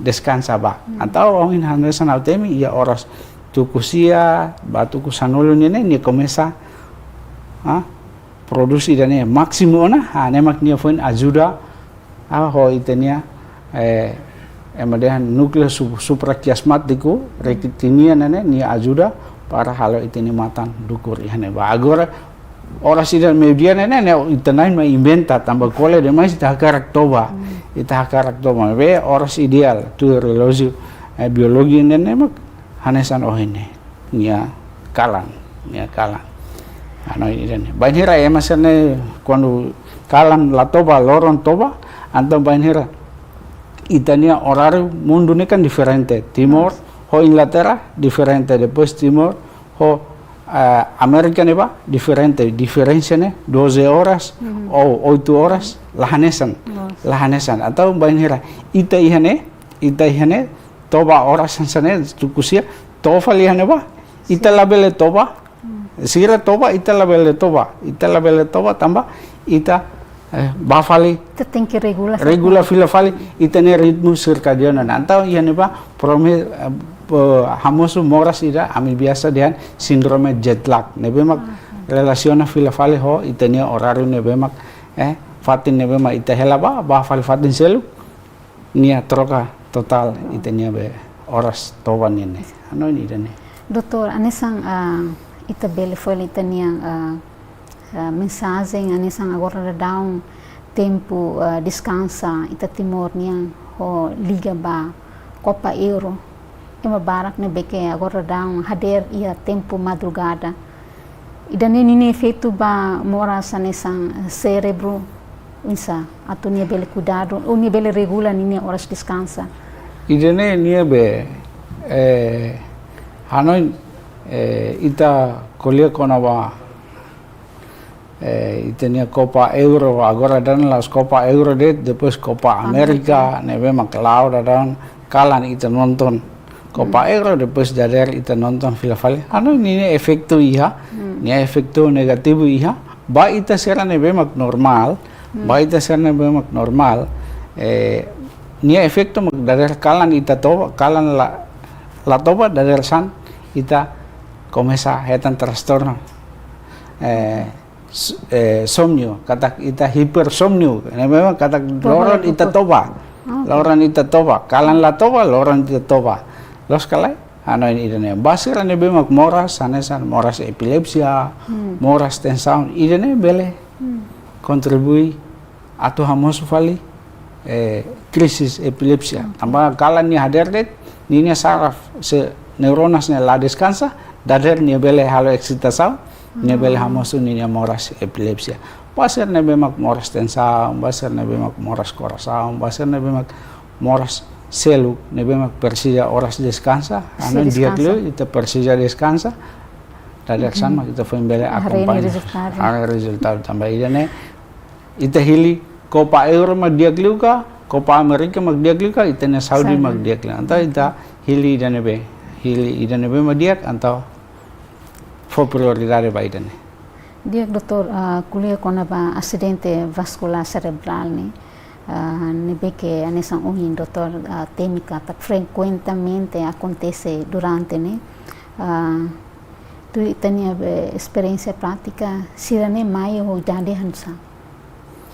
deskansa ba. Entaun, ohin hanesan ha'u temi, iha oras tuku sia, ba tuku sanulu ne'e, ne'e, nia komesa, ah, produs ida-ne'e másimu ona, ah, ne'e mak nia foin ajuda, ah, ho ita-nia, eh, ema dehan núkleu su-, suprakiasmátiku, retitina ne'e, ne'e, nia ajuda para halo ita-nia matan dukur iha ne'ebá. Agora, oras ida meiudia ne'e, ne'e, ne'e, ita na'in mak inventa, tanba kole demais ita hakarak toba. Ita hakarak toba. Be oras ideál, tuir relójiu, eh, biolójiu ne'e, ne'e mak hanesan ohin ne'e. Nia kalan, nia kalan. Hanoin ida-ne'e. Bainhira ema sira ne'e kuandu kalan la toba, loron toba, entaun bainhira ita-nia oráriu mundu ne'e kan diferente. Timor ho Inglaterra diferente, depois Timor ho, eh, Amérika ne'ebá diferente. Diferensa ne'e doze oras ou oito oras, la hanesan. La hanesan. Entaun bainhira ita iha ne'e, ita iha ne'e, toba oras hanesan ne'e, tuku sia, toba fali iha ne'ebá. Ita labele toba. Sira toba, ita labele toba. Ita labele toba, tanba ita, eh, ba fali. Ita tenke regula. Regula fila fali ita-nia ritmu sirkadianu. Entaun iha ne'ebá, prome-, eh, eh, hamosu moras ida, ami biasa dehan síndrome jet lag. Ne'ebé mak relasiona fila fali ho ita-nia oráriu ne'ebé mak, eh, fatin ne'ebé mak ita hela ba, ba fali fatin seluk, nia troka totál ita-nia be oras toba nian ne'e. Hanoin ida-ne'e. Doutór, hanesan, ah, ita bele fó ita-nia, ah, ah, mensajen, hanesan agora daudaun tempu, ah, deskansa ita Timor nian ho liga ba Copa Euro. Ema barak ne'ebé ke agora daudaun hadeer iha tempu madrugada. Ida-ne'e ninia efeitu ba moras hanesan sérebru, oinsá, atu nia bele kuidadu, ou nia bele regula ninia oras deskansa. Ida-ne'e nia be, eh, hanoin, eh, ita ko'alia kona-ba, eh, ita-nia Copa Euro, agora daudaun la'ós Copa Euro de'it, depois Copa Amérika, ne'ebé mak la'o daudaun, kalan ita nonton Copa Euro, depois dadeer ita nonton fila fali. Hanoin ninia efeitu iha, nia efeitu negativu iha, ba ita sira ne'ebé mak normál, ba ita sira ne'ebé mak normál, eh, nia efeitu mak dadeer kalan ita toba, kalan la, la toba, dadeer-saan ita komesa hetan transtornu. Eh, s-, eh, somniu, katak ita hipersomniu, ne'e memang katak loron ita toba. Loron ita toba, kalan la toba, loron ita toba. Loos ka lae? Hanoin ida-ne'e. Ba sira ne'ebé mak moras, hanesan moras epilepsia, moras tensaun, ida-ne'e bele kontribui atu hamosu fali, eh, krisis epilepsia. Tanba kalan nia hadeer de'it, ninia saraf, se neuronas ne'e la deskansa, dadeer nia bele halo eksitasaun, nia bele hamosu ninia moras epilepsia. Ba sira ne'ebé mak moras tensaun, ba sira ne'ebé mak moras korasaun, ba sira ne'ebé mak moras seluk, ne'ebé mak presiza oras deskansa, hanoin di'ak liu, ita presiza deskansa, dadeer-saan mak ita foin bele akompaña. Haree rezultadu. Haree rezultadu tanba ida-ne'e, ita hili Copa Euro mak di'ak liu ka, Copa Amérika mak di'ak liu ka, ita-nia saúde mak di'ak liu. Entaun ita hili ida ne'ebé, hili ida ne'ebé mak di'ak, entaun fó prioridade ba ida-ne'e. Di'ak, doutór, ah, ko'alia kona-ba asidente vaskulár serebrál ne'e, ah, ne'ebé ke hanesan ohin doutór, ah, temi katak frekuentemente akontese durante ne'e, ah, tuir ita-nia, eh, esperiénsia prátika, sira-ne'e mai ho idade hanesan.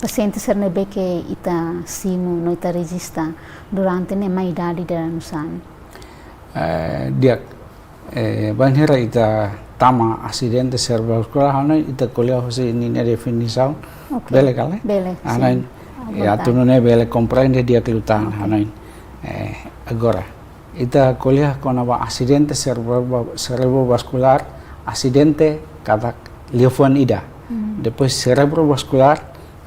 Pasiente sira ne'ebé ke ita simu no ita rejista durante ne'e mai idade ida hanesan. Eh, di'ak, eh, bainhira ita tama asidente serebrovaskulár, hanoin ita ko'alia husi ninia definisaun. Oke. Bele ka lae? Bele, sin. Hanoin, à vontade. Atu nune'e bele komprende di'ak liután, oke, hanoin. Eh, agora, ita ko'alia kona-ba asidente serebro-, serebrovaskulár, asidente katak liafuan ida. Hmm. Depois serebrovaskulár,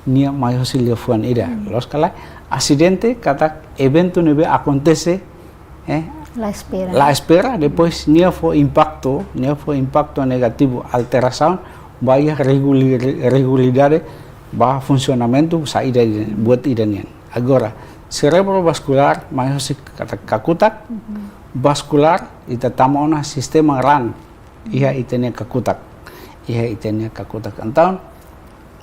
nia mai husi liafuan ida. Hmm. Loos ka lae? Asidente katak eventu ne'ebé akontese, eh, la espera. La espera, depois nia fó impaktu, nia fó impaktu negativu, alterasaun, ba iha regulir-, regularidade ba funsionamentu saida ida, buat ida nian. Agora, serebrovaskulár, mai husi kata kakutak, vaskulár, ita tama ona sistema raan, iha ita-nia kakutak. Iha ita-nia kakutak. Entaun,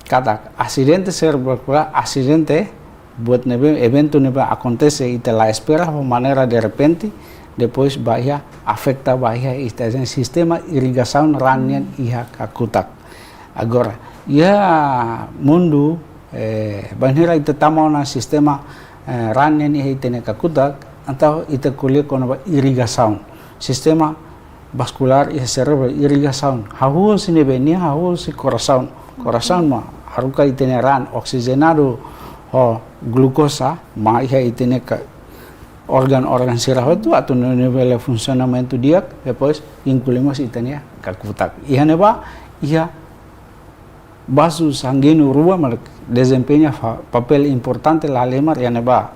katak asidente serebrovaskulár, asidente, buat ne'ebé, eventu ne'ebé akontese ita la espera, ho maneira derrepente, depois ba iha afeta ba iha ita-nia sistema irrigasaun raan nian iha kakutak. Agora, iha mundu, eh, bainhira ita tama ona sistema, eh, raan nian iha ita-nia kakutak, entaun ita ko'alia kona-ba irrigasaun. Sistema vaskulár iha serebru, irrigasaun. Hahú husi ne'ebé? Nia hahú husi korasaun. Korasaun mak haruka ita-nia raan oksijenadu ho glukoza, mai iha ita-nia ka-, órgaun-órgaun sira hotu atu nune'e bele funsionamentu di'ak, depois inklui mós ita-nia kakutak. Iha ne'ebá, iha vazu sanguíneu rua mak dezempeña fa-, papél importante la halimar iha ne'ebá,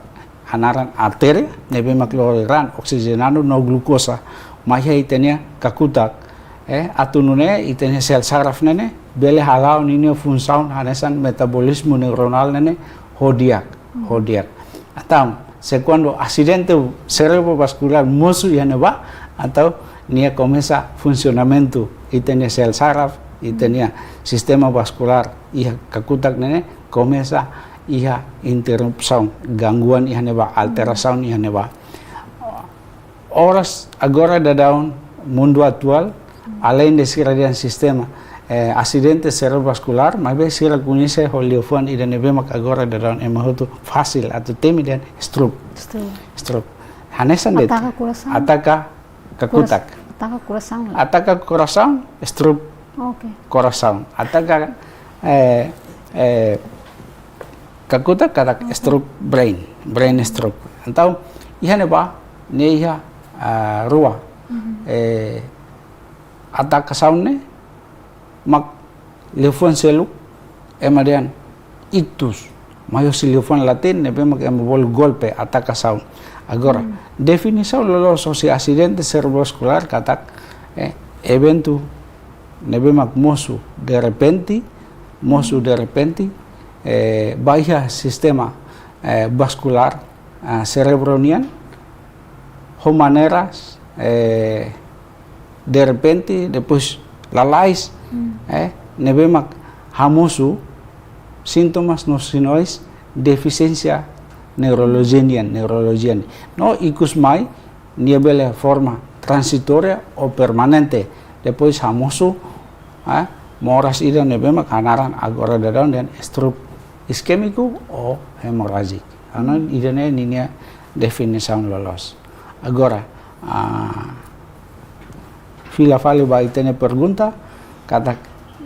hanaran artéria, ne'ebé mak lori raan oksijenadu no glukoza mai iha ita-nia kakutak, eh, atu nune'e ita-nia sel saraf ne'e ne'e bele hala'o ninia funsaun hanesan metabolizmu neuronál ne'e ne'e ho di'ak, ho di'ak. Entaun, se kuandu asidente serebrovaskulár mosu iha ne'ebá, entaun nia komesa funsionamentu ita-nia sel saraf, ita-nia sistema vaskulár iha kakutak ne'e ne'e komesa iha interrupsaun, gangguan iha ne'ebá, alterasaun iha ne'ebá. Oras agora daudaun mundu atuál, além de sira dehan sistema, eh, asidente serebrovaskulár, maibé sira koñese ho liafuan ida ne'ebé mak agora daudaun ema hotu fasil atu temi dehan stroke. Stroke. Stroke. Hanesan de'it. Ataka korasaun? Ataka kakutak. Koras-, ataka korasaun la? Ataka korasaun, stroke. Oke. Korasaun. Ataka, eh, eh, kakutak katak stroke brain, brain stroke. Entaun, iha ne'ebá, nia iha, ah, rua. Eh, atakasaun ne'e, mak liafuan seluk, ema dehan ictus, mai husi liafuan latin, ne'ebé mak ema bolu golpe, atakasaun. Agora, definisaun loloos husi asidente serebrovaskulár katak, eh, eventu ne'ebé mak mosu derrepente, mosu derrepente, eh, ba iha sistema, eh, vaskulár, ah, serebru nian, ho maneiras, eh, derrepente, depois lalais, eh, ne'ebé mak hamosu sintomas no sinais defisiénsia neurolojia nian, neurolojia nian. No ikus mai, nia bele forma transitória ou permanente. Depois hamosu, eh, moras ida ne'ebé mak hanaran agora daudaun dehan stroke isquémico ou hemorrágico. Entaun, ida-ne'e ninia definisaun loloos. Agora, ah, fila fali ba ita-nia pergunta, katak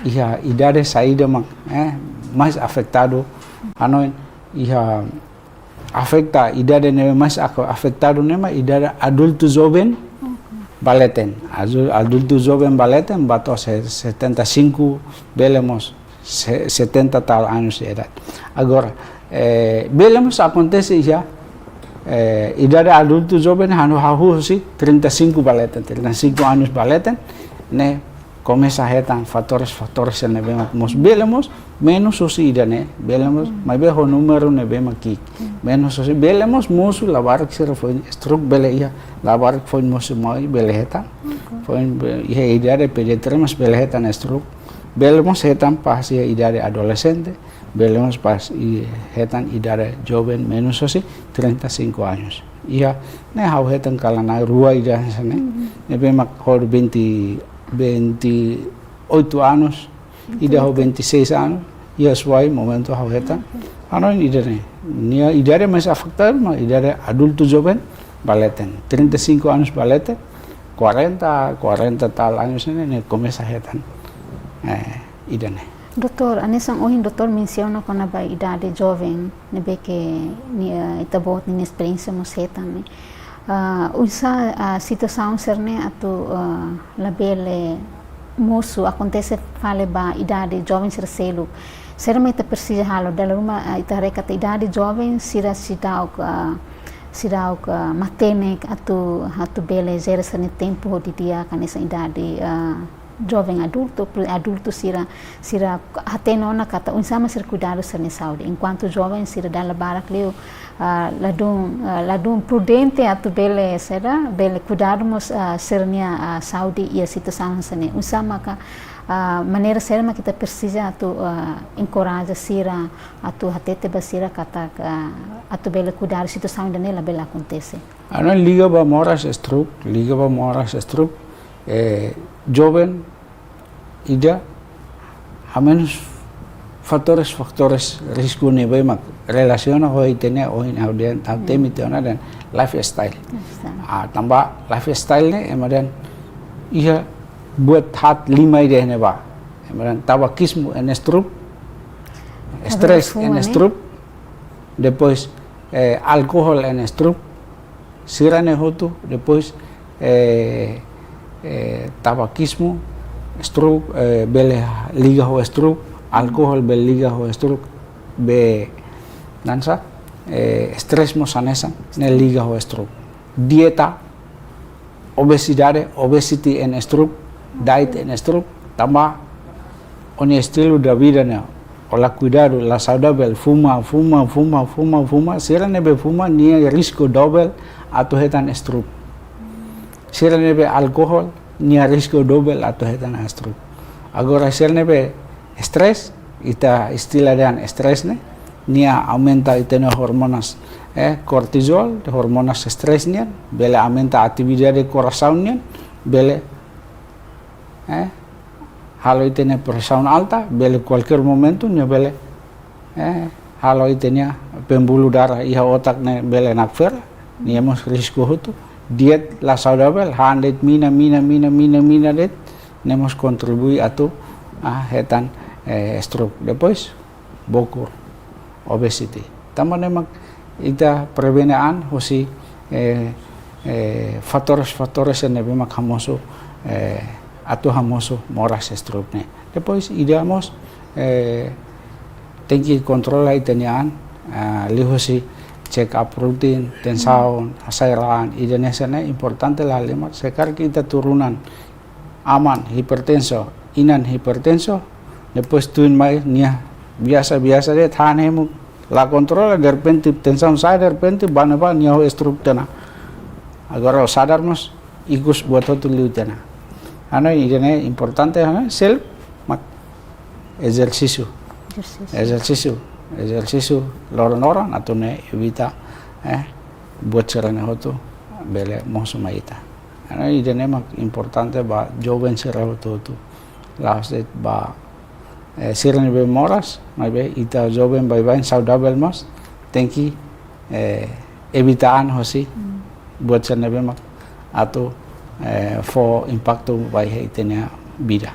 iha idade saida mak, eh, mais afetadu, hanoin iha afeta, idade ne'e mais ako-, afetadu ne'e mak idade adultu joven ba leten. Azu-, adultu joven ba leten, ba to'o se-, setenta e cinco, bele mós se-, setenta tal anos de idade. Agora, eh, bele mós akontese iha, eh, idade adultu joven hanu hahú husi trinta e cinco ba leten, trinta e cinco anos ba leten, ne'e komesa hetan fatores, fatores ne'ebé mak mós bele mós menus husi ida-ne'e, bele mós, maibé ho númeru ne'ebé mak ki'ik. Menus husi, bele mós mosu labarik sira foin stroke bele iha, labarik foin mosu mai bele hetan. Foin be-, iha idade pediatria mós bele hetan stroke. Bele mós hetan pas iha idade adolesente, bele mós pas i-, hetan idade joven menus husi trinta e cinco anos. Iha, ne'e ha'u hetan kalan rua ida hanesan ne'e, ne'ebé mak ho vinte, vinte e oito anos, ida ho vinte e seis anos, iha Suai momentu ha'u hetan. Hanoin ida-ne'e, nia idade mais afetadu mak idade adultu joven ba leten. Trinta e cinco anos ba leten, quarenta, quarenta tal anos ne'e, ne'e komesa hetan, eh, ida-ne'e. Doutór, hanesan ohin doutór mensiona kona-ba idade joven, ne'ebé ke nia, eh, ita-boot ninia esperiénsia mós hetan ne'e. Ah, oinsá, ah, situasaun sira-ne'e atu, ah, labele mosu akontese fali ba idade joven sira seluk. Saida mak ita presiza halo, dala ruma, ah, ita haree katak idade joven sira seidauk, ah, seidauk, ah, matenek atu, atu bele jere sira-nia tempu ho di'ak hanesan idade, ah, joven adultu, pre-, adultu sira, sira hatene ona katak oinsá mak sira kuidadu sira-nia saúde. Enkuantu joven sira dala barak liu, ah, ladún, ah, ladún prudente atu bele sira, bele kuidadu mós, ah, sira-nia, ah, saúde iha situasaun hanesan ne'e. Oinsá maka, ah, maneira saida mak ita presiza atu, ah, enkoraja sira, atu hatete ba sira katak, ah, atu bele kuidadu situasaun ida-ne'e labele akontese. Ha'u hanoin liga ba moras stroke, liga ba moras stroke, eh, joven ida, ha'u menus fatores, fatores risku ne'ebé mak relasiona ho ita-nia ohin ha'u dehan, ha'u temi tiha ona dehan lifestyle. Lifestyle. Ah, tanba lifestyle ne'e, ema dehan iha buat haat lima ida ne'ebá. Ema dehan tabakismu en stroke, stress en stroke, depois, eh, alkohol en stroke, sira-ne'e hotu, depois, eh, eh, tabakismu, stroke, eh, bele liga ho stroke, alkohol bele liga ho stroke, be, hanesan, eh, stress mós hanesan, ne'e liga ho stroke. Dieta, obesidade, obesity en stroke, diet en stroke, tanba ó-nia estilu de vida ne'e, ó la kuidadu, la saudavel, fuma, fuma, fuma, fuma, fuma, sira ne'ebé fuma, nia risku dobel atu hetan stroke. Sira ne'ebé alkohol, nia risku dobel atu hetan stroke. Agora sira ne'ebé stress, ita istilah dehan stress ne'e, nia aumenta ita-nia hormonas, eh, cortisol, hormonas stress nian, bele aumenta atividade korasaun nian, bele, eh, halo ita-nia presaun alta, bele kualkér momentu, nia bele, eh, halo ita-nia pembuluh darah iha otak ne'e bele nakfera, nia mós risku hotu, diet la saudavel, han de'it mina, mina, mina, mina, mina de'it, ne'e mós kontribui atu, ah, hetan, eh, stroke. Depois, bokur, obesity. Tanba ne'e mak ita prevene an husi, eh, eh, fatores, fatores ne'ebé mak hamosu, eh, atu hamosu moras stroke ne'e. Depois, ida mós, eh, tenke kontrola ita-nia an, ah, liuhusi check up rutin, tensaun, hasai raan, ida-ne'e hanesan ne'e importante la halimar, se karik ita turunan, aman, hipertenso, inan hipertenso, depois tuirmai nia biasa-biasa de'it, han hemu, la kontrola, derrepente tensaun sa'e, derrepente ba ne'ebá nia ho stroke tiha ona. Agora ó sadar mós, ikus buat hotu liu tiha ona. Ha'u hanoin ida-ne'e importante, ha'u hanoin seluk mak ezersísiu. Ezersísiu. Ezersísiu, ezersísiu loron-loron, atu nune'e evita, eh, buat sira-ne'e hotu bele mosu mai ita. Ha'u hanoin ida-ne'e mak importante ba joven sira hotu-hotu. La'ós de'it ba, eh, sira ne'ebé moras, maibé ita joven baibain saudavel mós, tenke, eh, evita an hosi buat sira ne'ebé mak atu, eh, fó impaktu ba iha ita-nia vida.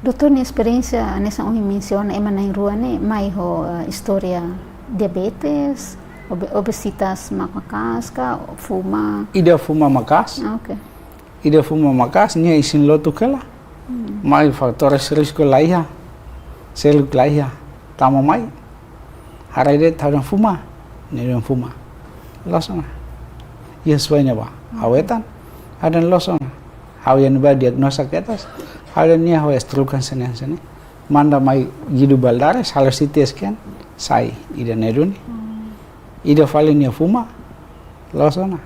Doutór nia esperiénsia, hanesan ohin mensiona, ema na'in-rua ne'e mai ho, eh, istória diabetes, obe-, obesitas mak maka'as ka, fuma? Ida fuma maka'as. Ah, oke. Ida fuma maka'as, nia isin-lotuk hela. Hmm. Mai fatores risku la iha, seluk la iha, tama mai. Haree de'it ha'u dehan fuma, nia dehan fuma. Loos ona. Iha suai ne'ebá, ha'u hetan, ha'u dehan loos ona. Ha'u iha ne'ebá diagnosa kedas, ha'u dehan nia ho stroke hanesan ne'e, hanesan ne'e. Manda mai Guido Valadares, halo C T scan, sai ida-ne'e duni. Hmm. Ida fali nia fuma, loos ona.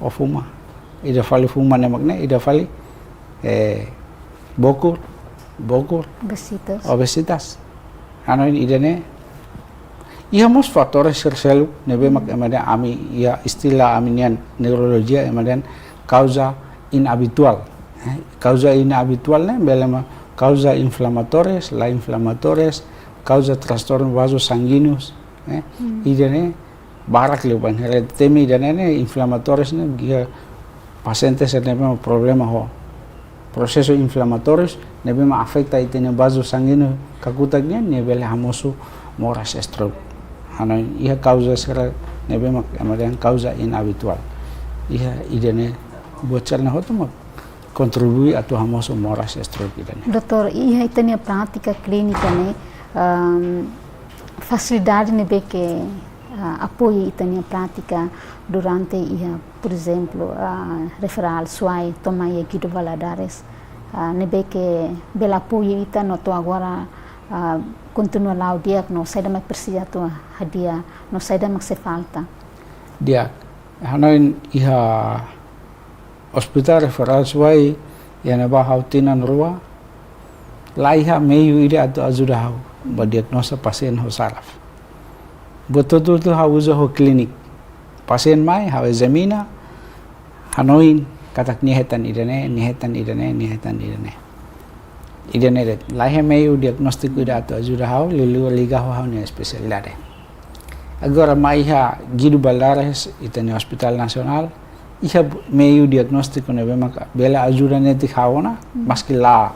Ó fuma. Ida fali fuma ne'e mak ne'e, ida fali, eh, bokur, bokur. Obesitas. Obesitas. Ha'u hanoin ida-ne'e. Iha mós fatores sira seluk ne'ebé mak ema dehan, ami iha istilah ami-nian neurolojia ema dehan kauza inabituál. Eh, kauza inabituál ne'e bele mak kauza inflamatórias, la inflamatórias, kauza transtornu vasosanguíneus, eh, Hmm. ida-ne'e barak liu ba ne'e. Haree temi ida-ne'e ne'e inflamatórias ne'e iha pasiente sira ne'ebé mak problema ho prosesu inflamatóriu ne'ebé mak afeta ita-nia vasosanguíniu kakutak nian, nia bele hamosu moras stroke. Ha'u hanoin iha kauza sira ne'ebé mak ema dehan kauza inabituál. Iha ida-ne'e buat sira-ne'e hotu mak kontribui atu hamosu moras stroke ida-ne'e. Doutór, iha ita-nia prátika klínika ne'e, ehm, fasilidade ne'ebé ke, ah, apoia ita-nia prátika durante iha, por ezemplu, ah, referál suai to'o mai iha Guido Valadares, ah, ne'ebé ke bele apoiu ita no to'o agora, ah, kontinua la'o di'ak no saida mak presiza atu hadi'a no saida mak sei falta. Di'ak, hanoin iha Hospital Referral Suai, iha ne'ebá ha'u tinan rua, la iha meiu ida atu ajuda ha'u ba diagnosa pasiente ho saraf. Buat hotu-hotu ha'u uza ho klinik. Pasiente mai, ha'u ezamina, hanoin katak nia hetan ida-ne'e, nia hetan ida-ne'e, nia hetan ida-ne'e. Ida-ne'e de'it, la iha meiu diagnóstiku ida atu ajuda ha'u, liuliu liga ho ha'u-nia espesialidade. Agora mai iha Guido Valadares, ita-nia Hospital Nasionál, iha meiu diagnóstiku ne'ebé maka bele ajuda netik ha'u ona, maski la,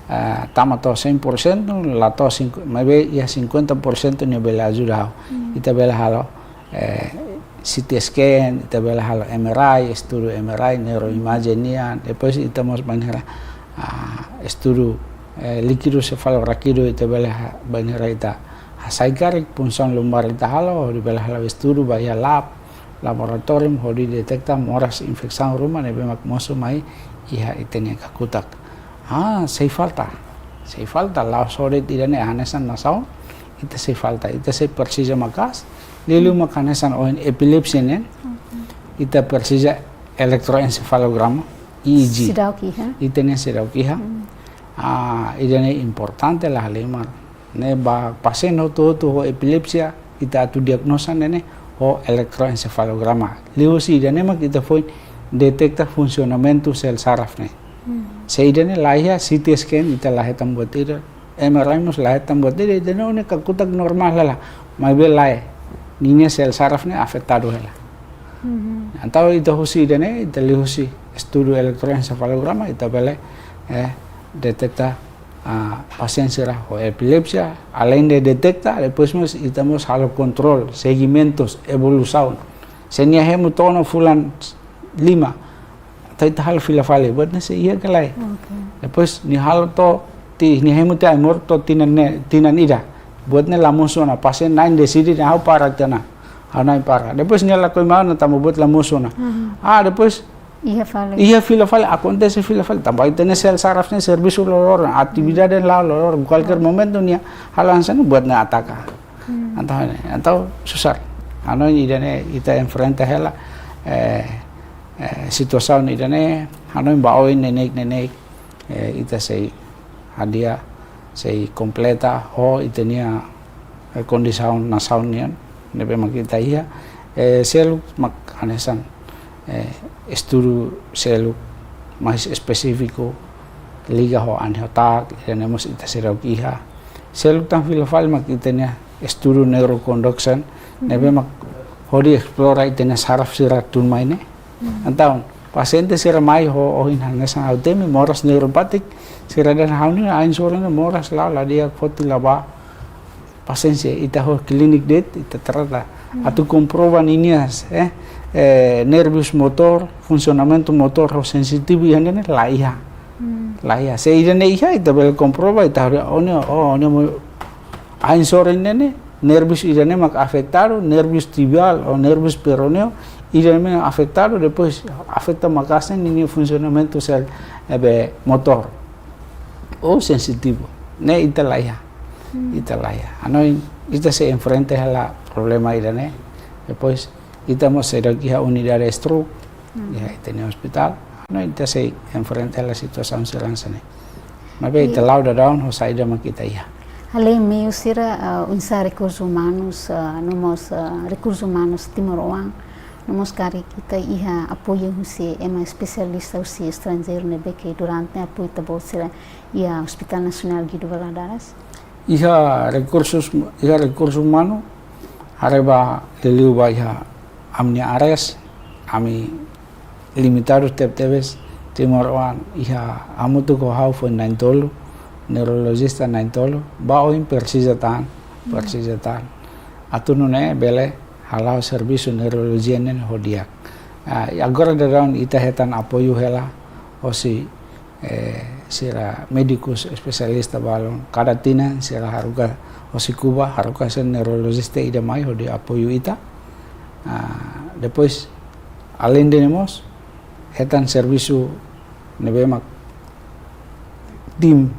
eh, tama to'o cem por cento, la to'o cinco, maibé iha cinquenta por cento nia bele ajuda ha'u. Ita bele halo, eh, C T scan, ita bele halo M R I, estudu M R I, neuroimaging nian, depois ita mós bainhira, ah, estudu, eh, líkidu sefalorákidu, ita bele ha-, bainhira ita hasai karik punsaun lumbar ita halo, hodi bele halo estudu ba iha lab, laboratóriu, hodi deteta moras infesaun ruma ne'ebé mak mosu mai iha ita-nia kakutak. Ah, sei falta. Sei falta, la'ós só de'it ida-ne'e, hanesan nasaun, ita sei falta, ita sei presiza maka'as, liuliu mak hanesan ohin epilepsia nian, ita presiza eletroencefalograma, E E G. Seidauk iha? Ita-nia seidauk iha. Ah, ida-ne'e importante la halimar. Ne'e ba pasiente hotu-hotu ho epilepsia, ita atu diagnosa ne'e ne'e ho eletroencefalograma. Liuhusi ida-ne'e mak ita foin deteta funsionamentu sel saraf ne'e. Se ida-ne'e la iha, C T scan ita la hetan buat ida, M R I mós la hetan buat ida, ida-ne'e ne'e kakutak normál hela, maibé lae, ninia sel saraf ne'e afetadu hela. Entaun ita husi ida-ne'e, ita liuhusi estudu eletroencefalograma, ita bele, eh, deteta, ah, pasiente sira ho epilepsia, aleinde deteta, depois mós ita mós halo kontrol, segimentus, evolusaun. Se nia hemu to'o ona fulan lima, entaun ita halo fila fali, buat ne'e sei iha ka lae. Oke. Depois nia halo to'o, ti-, nia hemu tiha ai-moruk to'o tinan ne'e, tinan ida. Buat ne'e la mosu ona, pasiente na'in deside dehan ha'u para tiha ona. Ha'u na'in para. Depois nia lakohi mai ona tanba buat la mosu ona. Ah, depois iha fali. Iha fila fali, akontese fila fali. Tanba ita-nia sel saraf ne'e servisu loroloron, atividade la'o loroloron, kualkér momentu nia halo hanesan ne'e buat ne'e ataka. Entaun, entaun susar. Hanoin ida-ne'e ita enfrenta hela, eh, eh, situasaun ida-ne'e, hanoin ba oin neineik-neineik, eh, ita sei hadi'a, sei kompleta ho ita-nia, eh, kondisaun nasaun nian ne'ebé mak ita iha, eh, seluk mak hanesan, eh, estudu seluk mais espesífiku liga ho an-hotak, ida-ne'e mós ita seidauk iha. Seluk tan fila fali mak ita-nia estudu neuroconduction, ne'ebé mak hodi esplora ita-nia saraf sira tun mai ne'e. Entaun, pasiente sira mai ho ohin hanesan ha'u temi moras neuropatik, sira dehan ha'u-nia ain-sorin ne'e moras la'o la di'ak, foti la bá. Pasiénsia, ita ho klinik de'it, ita trata. Atu komprova ninia, eh, eh, nervus motor, funsionamentu motor ho sensitivu iha ne'e ne'e la iha. La iha. Se ida-ne'e iha, ita bele komprova, ita haree, oh, ne'e, oh, ne'e mo-, ain-sorin ne'e ne'e, nervus ida-ne'e mak afetadu, nervus tibial ou nervus peroneo, ida-ne'e mak afetadu, depois afeta maka'as ninia funsionamentu sel, eh, be, motor ou sensitivu. Ne'e ita la iha. Ita la iha. Hanoin, ita sei enfrenta hela problema ida-ne'e. Depois, ita mós seidauk iha unidade stroke, iha ita-nia hospital. Hanoin, ita sei enfrenta hela situasaun sira hanesan ne'e. Maibé ita la'o daudaun ho saida mak ita iha. Além meius sira, ah, oinsá rekursus umanus, ah, no mós, ah, rekursus umanus timoroan, no mós karik ita iha apoiu husi ema espesialista husi estranjeiru ne'ebé ke durante apoiu ita-boot sira iha Hospital Nasionál Guido Valadares? Iha rekursus, iha rekursu umanu, haree ba liuliu ba iha ami-nia áreas, ami limitadu tebetebes, timoroan iha hamutuk ho ha'u foin na'in-tolu, neurolojista na'in-tolu, ba oin presiza tan, presiza tan. Atu nune'e bele hala'o servisu neurolojia ne'e ho di'ak. Ah, agora daudaun ita hetan apoiu hela hosi, eh, sira médikus espesialista balun. Kada tinan sira haruka hosi Kuba, haruka sira neurolojista ida mai hodi apoiu ita. Ah, depois, aleinde ne'e mós, hetan servisu ne'ebé mak tim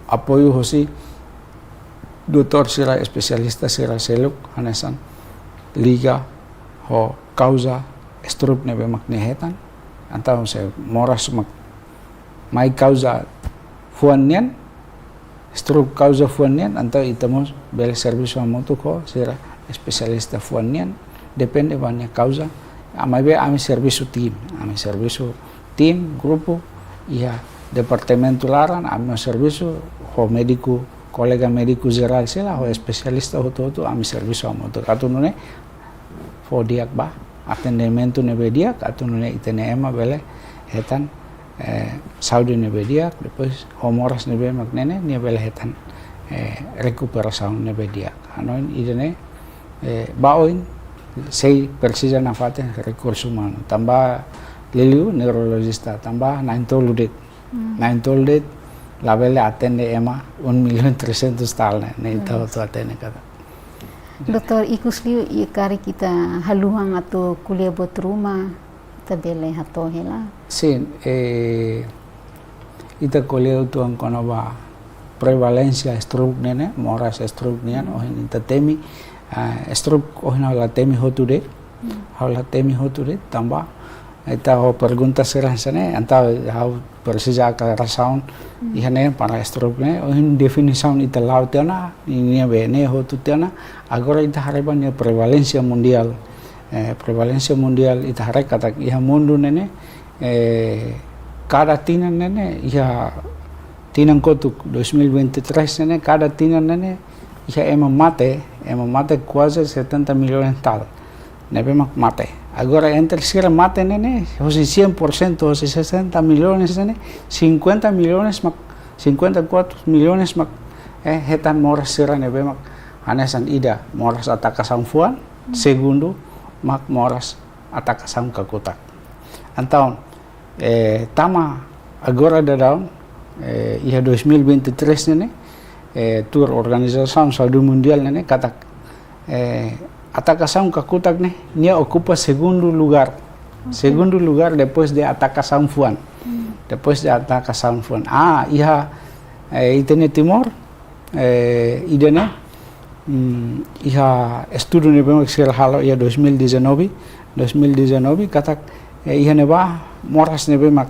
apoiu hosi doutór sira, espesialista sira seluk hanesan liga ho kauza stroke ne'ebé mak nia hetan. Entaun se moras mak mai kauza fuan nian, stroke kauza fuan nian, entaun ita mós bele servisu hamutuk ho sira espesialista fuan nian, depende ba nia kauza. Maibé ami servisu tim, ami servisu tim, grupu, iha departamentu laran, ami servisu ho médiku, kolega médiku jerál sira, ho espesialista hotu-hotu, ami servisu hamutuk atu nune'e fó di'ak ba, atendimentu ne'ebé di'ak, atu nune'e ita-nia ema bele hetan, eh, saúde ne'ebé di'ak, depois ho moras ne'ebé mak ne'e ne'e, nia bele hetan, eh, rekuperasaun ne'ebé di'ak. Hanoin ida-ne'e, eh, ba oin sei presiza nafatin rekursu umanu. Tanba liuliu neurolojista, tanba na'in-tolu de'it. Hmm. Na'in-tolu de'it, labele atende ema um milhão e trezentos tal ne'e, ne'e ita Hmm. hotu atende katak. Doutór, ikus liu, i karik ita haluhan atu ko'alia buat ruma, ita bele hato'o hela? Sin, eh, ita ko'alia uitoan kona-ba prevalénsia stroke ne'e ne'e, moras stroke nian, ohin ita temi, ah, stroke ohin ha'u la temi hotu de'it, Hmm. ha'u la temi hotu de'it, tanba ita ho pergunta sira hanesan ne'e, entaun ha'u presiza aklara razaun, Hmm. iha ne'e para stroke ne'e, ohin definisaun ita la'o tiha ona, nia be ne'e hotu tiha ona, agora ita haree ba nia prevalénsia mundiál, eh, prevalénsia mundiál ita haree katak iha mundu ne'e ne'e, eh, kada tinan ne'e ne'e, iha tinan kotuk dois mil e vinte e três ne'e ne'e, kada tinan ne'e ne'e, iha ema mate, ema mate kuaze setenta milhões tal. Ne'ebé mak mate. Agora entre sira mate ne'e ne'e, hosi cem por cento, hosi sessenta milhões ne'e ne'e, cinquenta milhões mak, cinquenta e quatro milhões mak, eh, hetan moras sira ne'ebé mak hanesan ida moras atakasaun fuan, Hmm. segundu mak moras atakasaun kakutak. Entaun, eh, tama agora daudaun, eh, iha dois mil e vinte e três ne'e ne'e, eh, tuir Organizasaun Saúde Mundiál ne'e ne'e, katak, eh, atakasaun kakutak ne'e, nia okupa segundu lugar. Oke. Segundu lugar depois de atakasaun fuan. Hmm. Depois de atakasaun fuan. Ah, iha, eh, ita-nia Timor, eh, ida-ne'e, mm, iha estudu ne'ebé mak sira halo iha dois mil e dezanove, dois mil e dezanove, katak, eh, iha ne'ebá moras ne'ebé mak,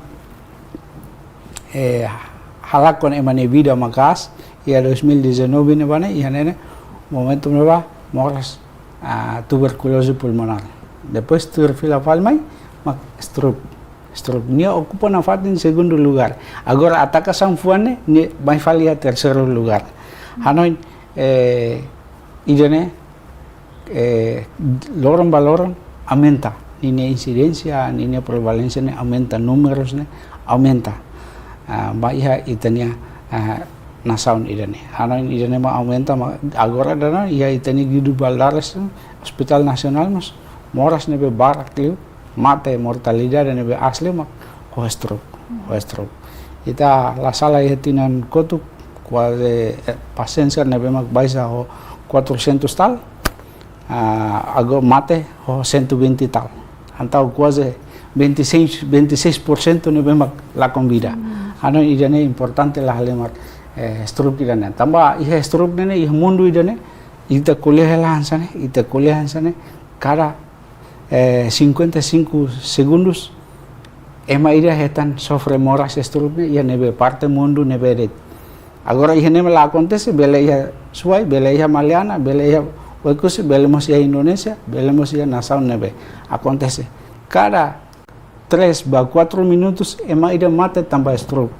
eh, halakon ema nia vida maka'as, iha dois mil e dezanove ne'ebá ne'e, iha ne'e ne'e, momentu ne'ebá moras, ah, tuberkuloze pulmonár. Depois tuir fila fali mai, mak stroke. Stroke. Nia okupa nafatin segundu lugar. Agora atakasaun fuan ne'e, nia mai fali iha terseiru lugar. Hanoin, eh, ida-ne'e, eh, loron ba loron aumenta. Ninia insidénsia, ninia prevalénsia ne'e aumenta, númerus ne'e aumenta. Ah, ba iha ita-nia, ah, nasaun ida-ne'e. Hanoin ida-ne'e mak aumenta, mak agora daudaun iha ita-nia Guido Valadares, Hospital Nasionál mós, moras ne'ebé barak liu, mate, mortalidade ne'ebé aas liu mak ho stroke, ho stroke. Ita la sala iha tinan kotuk, kuaze, eh, pasiénsia ne'ebé mak baixa ho quatrocentos tal, ah, agora mate ho cento e vinte tal. Entaun kuaze vinte e seis, vinte e seis por cento ne'ebé mak lakon vida. Hmm. Hanoin ida-ne'e importante la halimar, eh, stroke ida-ne'e. Tanba iha stroke ne'e ne'e, iha mundu ida-ne'e, ita ko'alia hela hanesan ne'e, ita ko'alia hanesan ne'e, kada, eh, cinquenta e cinco segundos, ema ida hetan sofre moras stroke ne'e, iha ne'ebé parte mundu ne'ebé de'it. Agora iha ne'ebé la akontese, bele iha Suai, bele iha Maliana, bele iha Oekusi, bele mós iha Indonézia, bele mós iha nasaun ne'ebé. Akontese. Kada três ba quatro minutos, ema ida mate tanba stroke.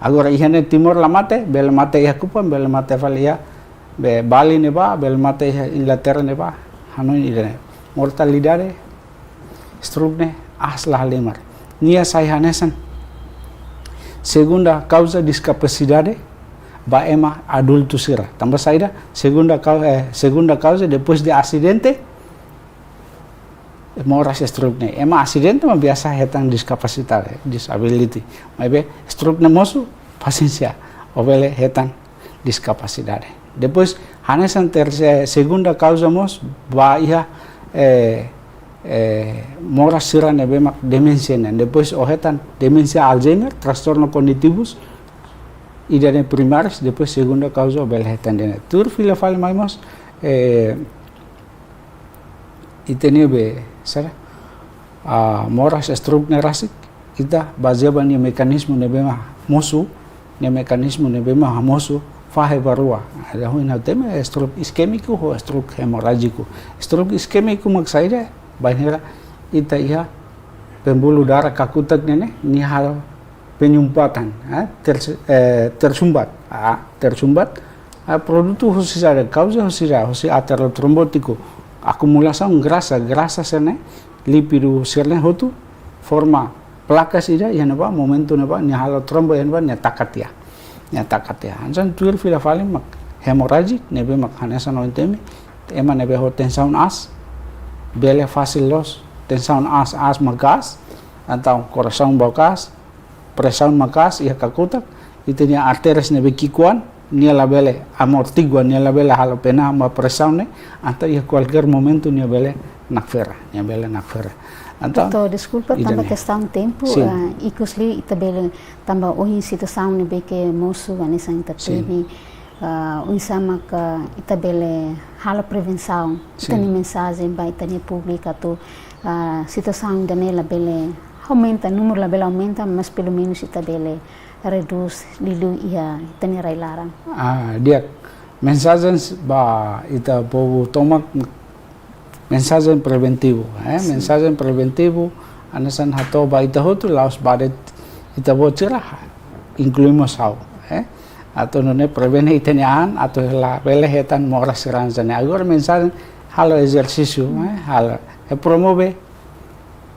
Agora iha ne'e Timor la mate, bele mate iha Kupang, bele mate fali iha, be Bali ne'ebá, bele mate iha Inglaterra ne'ebá. Hanoin ida-ne'e. Mortalidade stroke ne'e aas la halimar. Nia sai hanesan segunda kauza diskapasidade ba ema adultu sira. Tanba saida, segunda kau-, eh, segunda kauza depois de asidente, moras stroke ne'e. Ema asidente mak biasa hetan diskapasidade, disability. Maibé stroke ne'e mosu, pasiénsia, ó bele hetan diskapasidade. Depois, hanesan terse-, segunda kauza mós, ba iha, eh, eh, moras sira ne'ebé mak deménsia ne'e. Depois, ó hetan deménsia Alzheimer, transtorno kognitivus, ida-ne'e primáriu, depois segunda kauza bele hetan ida-ne'e. Tuir fila fali mai mós, eh, ita-nia be, sira, ah, moras stroke ne'e rasik, ita bazeia ba nia mekanizmu ne'ebé mak mosu, nia mekanizmu ne'ebé mak hamosu fahe ba rua. Ida ohin ha'u temi stroke iskemiku ho stroke hemorrájiku. Stroke iskemiku mak saida, bainhira ita iha pembuluh darah kakutak ne'e, nia halo penyumpatan, eh, ter-, eh, tersumbat, ah, tersumbat, ah, produtu husi saida, kauza husi saida, husi aterotrombótiku, akumulasaun grasa, grasa sira-ne'e, lípidu sira-ne'e hotu, forma plakas ida, iha ne'ebá, momentu ne'ebá, nia halo trombo iha ne'ebá, nia taka tiha. Nia taka tiha. Hanesan tuir fila fali mak hemorrájiku, ne'ebé mak hanesan ohin temi, ema ne'ebé ho tensaun aas, bele fasil loos, tensaun aas, aas maka'as, entaun korasaun maka'as, presaun maka'as iha kakutak, ita-nia artérias ne'ebé ki'ikoan, nia labele amortigua, nia labele halo pena ba presaun ne'e, entaun iha kualkér momentu nia bele nakfera, nia bele nakfera. Entaun, Doutór, deskulpa, ida-ne'e, tanba kestaun tempu, Sin. eh, ikus liu ita bele, tanba ohin situasaun ne'ebé ke mosu, hanesan ita Sin. temi, eh, oinsá mak ita bele halo prevensaun, Sin. ita-nia mensajen ba ita-nia públiku atu, eh, situasaun ida-ne'e labele aumenta, númeru labele aumenta, mas pelumenus ita bele redús liuliu iha ita-nia rai-laran. Ah, di'ak, mensajen ba ita povu tomak, mensajen preventivu, eh, Sin. mensajen preventivu, hanesan hato'o ba ita hotu, la'ós ba de'it ita-boot sira, inklui mós ha'u, eh. Atu nune'e prevene ita-nia an, atu labele hetan moras sira hanesan ne'e. Agora mensajen halo ezersísiu, eh, halo, eh, promove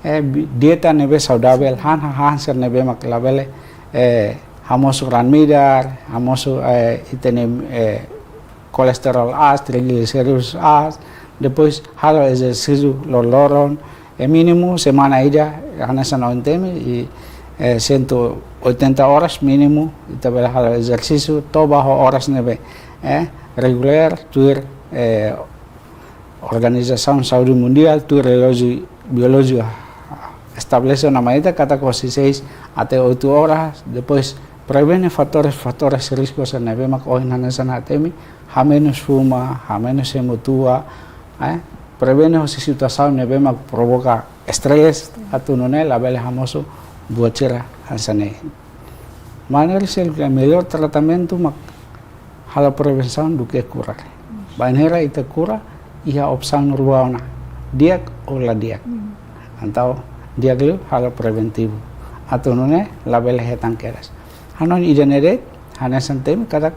eh, bi-, dieta ne'ebé saudavel, han, han, han sira ne'ebé mak labele, eh, hamosu raan-midar, hamosu, eh, ita-nia, eh, kolesterol aas, trigliséridu aas, depois halo ezersísiu loroloron, eh, mínimu semana ida, hanesan ohin temi, i, eh, cento oitenta horas mínimu, ita bele halo ezersísiu, to'o ba ho oras ne'ebé, eh, regulár, tuir, eh, Organizasaun Saúde Mundiál, tuir relójiu biolójiku estabelese ona mai ita katak husi seis até oito horas, depois prevene fatores, fatores risku sira ne'ebé mak ohin hanesan ha'u temi, hamenus fuma, hamenus hemu tua, eh, prevene husi situasaun ne'ebé mak provoka estrés, atu nune'e labele hamosu buat sira hanesan ne'e. Maneira seluk, melhor tratamentu mak halo prevensaun duké kura. Bainhira ita kura, iha opsaun rua ona, di'ak ou la di'ak. Hmm. Entaun di'ak liu halo preventivu. Atu nune'e labele hetan kedas. Hanoin ida-ne'e de'it, hanesan temi katak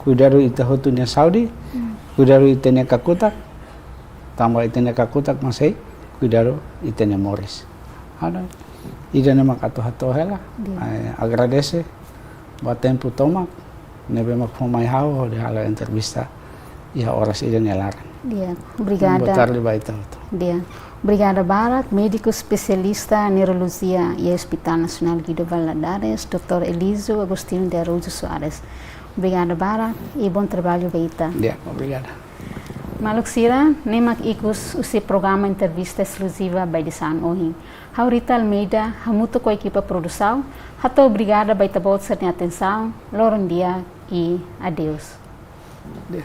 kuidadu ita hotu nia saúde, Hmm. kuidadu ita-nia kakutak, tanba ita-nia kakutak mak sei kuidadu ita-nia moris. Hanoin ida-ne'e mak atu hato'o hela. Di'ak. Eh, agradese ba tempu tomak ne'ebé mak fó mai ha'u hodi halo entrevista iha oras ida-ne'e nia laran. Di'ak, obrigada. Boa tarde ba ita hotu. Di'ak. Obrigada barak, médiku espesialista neurolojia iha Hospital Nasionál Guido Valadares, doutór Elísio Agostinho de Araújo Soares. Obrigada barak i bom trabalho ba ita. Di'ak, obrigada. Maluk sira, ne'e mak ikus husi programa entrevista eskluziva ba edisaun ohin. Ha'u Rita Almeida, hamutuk ho ekipa produsaun, hato'o obrigada ba ita-boot sira-nia atensaun, loron di'ak i adeus. Di'ak.